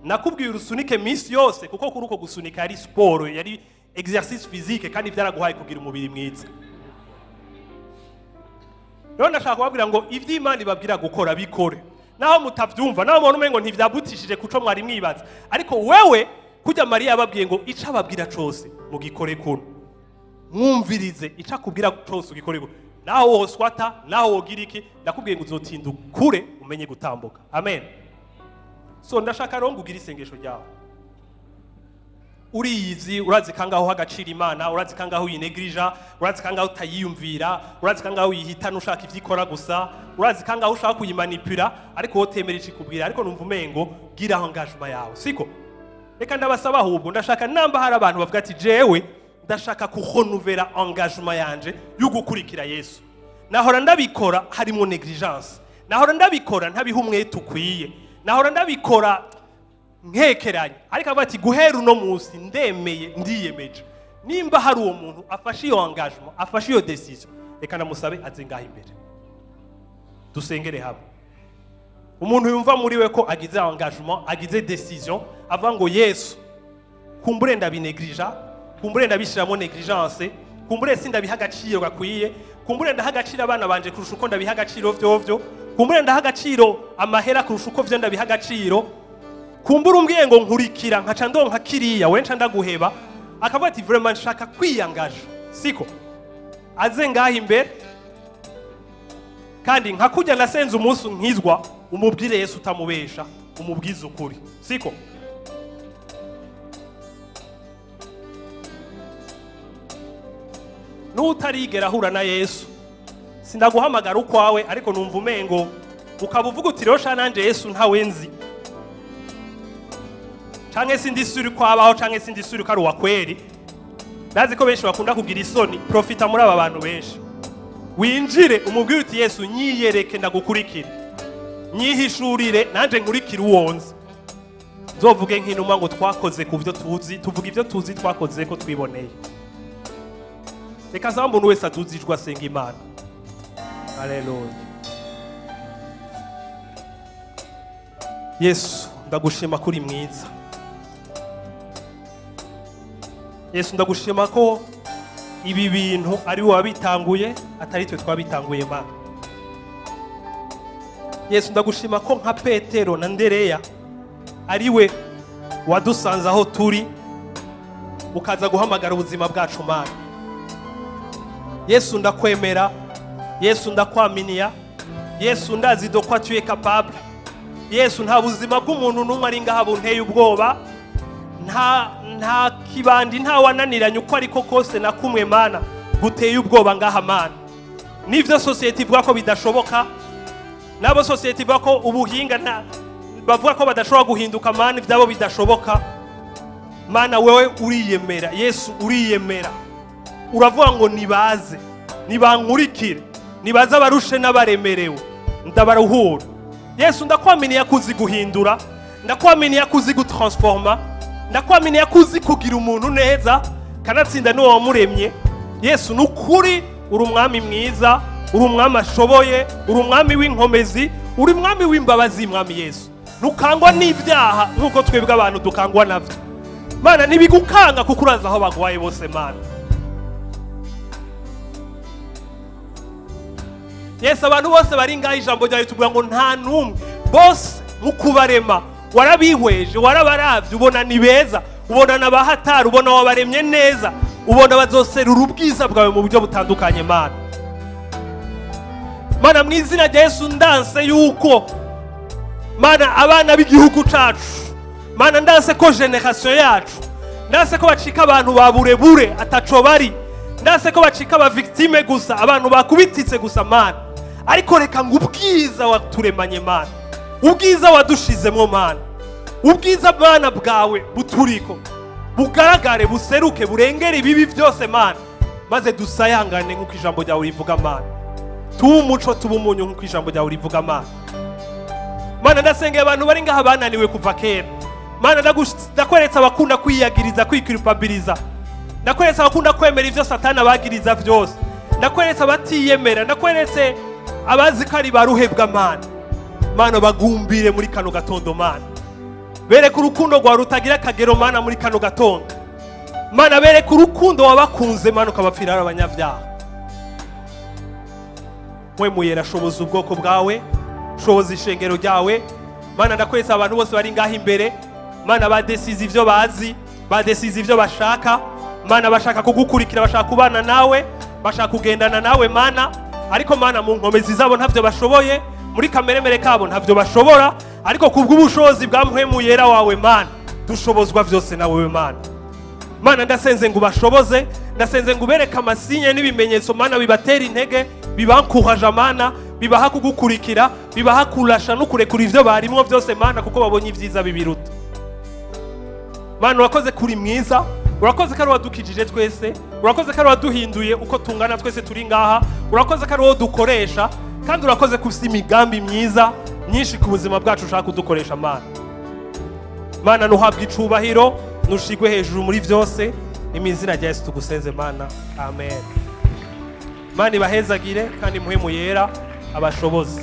Nakubwiye urusunike minsi yose, kuko kuri uko gusunika yari siporo, yari exercice physique, kandi byaraguhaye kugira umubiri mwiza. Rero ndashaka kubabwira ngo ivyo Imana ibabwira gukora bikore, naho mutavyumva, naho mubona umengo ntivyabutishije kuco mwari mwibaza, ariko wewe kujya Mariya yababwiye ngo ico ababwira cose mugikore kuno, mwumvirize ico akubwira cose ugikore kuno, naho woswata naho wogira iki, ndakubwiye ngo uzotinda ukure umenye gutambuka. Amen. So ndashaka rero ngugira isengesho ryawe. Uriyizi, urazi kangaho agaciro Imana, urazi kangaho uyinegrija, urazi kangaho utayiyumvira, urazi kangaho uyihitana ushaka ivyikora gusa, urazi kangaho ushaka kuyimanipura, ariko wowe utemera icikubwira, ariko numva umengo gira engagement yawe, siko? Reka ndabasaba ahubwo, ndashaka namba hari abantu bavuga ati jewe ndashaka kuhonovera engagement yanje yo gukurikira Yesu. Nahora ndabikora harimo negligence, nahora ndabikora ntabiha umwete ukwiye, nahora ndabikora nkekeranye, ariko avuga ati guhera uno munsi ndemeye, ndiyemeje. Nimba hari uwo muntu afashe iyo engagement, afashe iyo decision, reka ndamusabe aze ngaha imbere dusengere hamwe. Umuntu yumva muri we ko agize engagement, agize decision, avuga ngo Yesu kumbure ndabinegrija, kumbure ndabishiramo negligence, kumbure sindabiha agaciro gakwiye, kumbure ndaha agaciro abana banje kurusha uko ndabiha agaciro vyovyo, kumbure ndaha agaciro amahera kurusha uko vyo ndabiha agaciro, kumbure umbwiye ngo nkurikira nkaca ndonka kiriya we nca ndaguheba, akavuga ati vraiment nshaka kwiyangaje, siko? Aze ngaha imbere, kandi nka kujya nasenze umunsi nkizwa, umubwire Yesu utamubesha, umubwize ukuri, siko? Nutarigera ahura na Yesu, sindaguhamagara ukwawe, ariko numva umengo ukaba uvuga uti rero sha nanje Yesu ntawe nzi, canke sindi suri kwabaho, canke sindi suri ko ari uwa kweri. Ndazi ko benshi bakunda kugira isoni, profita muri aba bantu benshi, winjire umubwire uti Yesu nyiyereke ndagukurikira, nyihishurire nanje nkurikire uwo nzi. Nzovuge nk'inuma ngo twakoze ku byo tuzi, tuvuga ibyo tuzi twakoze ko twiboneye. Reka nsaba umuntu wese aduze ijwi asenga Imana. Haleluya. Yesu ndagushima kuri mwiza. Yesu ndagushima ko ibi bintu ari wowe wabitanguye, atari twe twabitanguye Mana. Yesu ndagushima ko nka Petero na Andereya ari we wadusanze aho turi, ukaza guhamagara ubuzima bwacu Mana. Yesu ndakwemera, Yesu ndakwaminia, Yesu ndazi de quoi tu es capable. Yesu nta buzima bw'umuntu n'umwe ari ngaha bunteye ubwoba, nta kibandi, nta wananiranye uko ariko kose na kumwe Mana guteye ubwoba ngaha Mana. Nivyo society ivuga ko bidashoboka, nabo society ivuga ko ubuhinga bavuga ko badashobora guhinduka Mana, ivyabo bidashoboka Mana, wewe uriyemera. Yesu uriyemera, uravuga ngo nibaze, nibankurikire, nibaze abarushe n'abaremerewe, ndabaruhura. Yesu ndakwaminiye kuzi guhindura, ndakwaminiye kuzi gutransforma, ndakwaminiye kuzi kugira umuntu neza, kanatsinda n'uwo wamuremye. Yesu nukuri uri umwami mwiza, uri umwami ashoboye, uri umwami w'inkomezi, uri umwami w'imbabazi mwami Yesu. Ntukangwa n'ibyaha nk'uko twebwe abantu dukangwa navyo Mana, ntibigukanga kuko uraza aho bagwaye bose Mana. Yesu, abantu bose bari ngaho, ijambo ryawe tuvuga ngo nta n'umwe, bose mu kubarema warabihweje, warabaravye, ubona ni beza, ubona n'abahatari, ubona wabaremye neza, ubona bazoserura ubwiza bwawe mu buryo butandukanye. Mana, Mana, mu izina rya Yesu, ndanse yuko, Mana, abana b'igihugu cacu, Mana, ndanse ko génération yacu, ndanse ko bacika abantu ba burebure ataco bari, ndanse ko bacika aba victime gusa, abantu bakubititse gusa, Mana. Ariko reka ngo ubwiza waturemanye, Mana, ubwiza wadushizemwo, Mana, ubwiza, Mana, bwawe buturiko bugaragare, buseruke, burengere ibibi byose, Mana, maze dusayangane nk'uko ijambo ryawe rivuga. Mana, tube umuco, tube umunyu nk'uko ijambo ryawe rivuga. Mana, Mana, ndasengeye abantu bari ngaha bananiwe kuva kera. Mana, ndakweretse abakunda kwiyagiriza, kwiculpabiliza. Ndakweretse abakunda kwemera ibyo Satani abagiriza byose. Ndakweretse abatiyemera. Ndakweretse abazi ko ari baruhebwa. Mana, Mana, bagumbire muri kano gatondo. Mana, bereka urukundo rwawe rutagira akagero. Mana, muri kano gatondo, Mana, bereka urukundo wabakunze, Mana, ukabapfira ari abanyabyaha. Mpwemu Yera, shoboza ubwoko bwawe, shoboza ishengero ryawe. Mana, ndakweretse abantu bose bari ngaho imbere. Mana, badesize ibyo bazi, badesize ibyo bashaka. Mana, bashaka kugukurikira, bashaka kubana nawe, bashaka kugendana nawe, Mana. Ariko Mana, mu nkomezi zabo ntabyo bashoboye, muri kameremere kabo ntabyo bashobora, ariko kubw'ubushobozi bwa Mpwemu Yera wawe, Mana, dushobozwa byose na wewe. Mana, Mana, ndasenze ngo ubashoboze. Ndasenze ngo ubereke ama signes n'ibimenyetso, Mana, bibatera intege, bibankuraje, Mana, bibaha kugukurikira, bibaha kurasha no kurekura ivyo barimwo byose, Mana, kuko babonye ibyiza bibiruta. Mana, urakoze kuri mwiza, urakoze ko ari wadukijije twese, urakoze ko ari waduhinduye uko tungana twese turi ngaha, urakoze ko ari wowe dukoresha, kandi urakoze ko ufite imigambi myiza myinshi ku buzima bwacu ushaka kudukoresha. Mana, Mana, nuhabwe icubahiro, nushigwe hejuru muri byose. Ni mu izina rya Yesu tugusenze, Mana, amen. Mana ibahezagire kandi Mpwemu Yera abashoboze.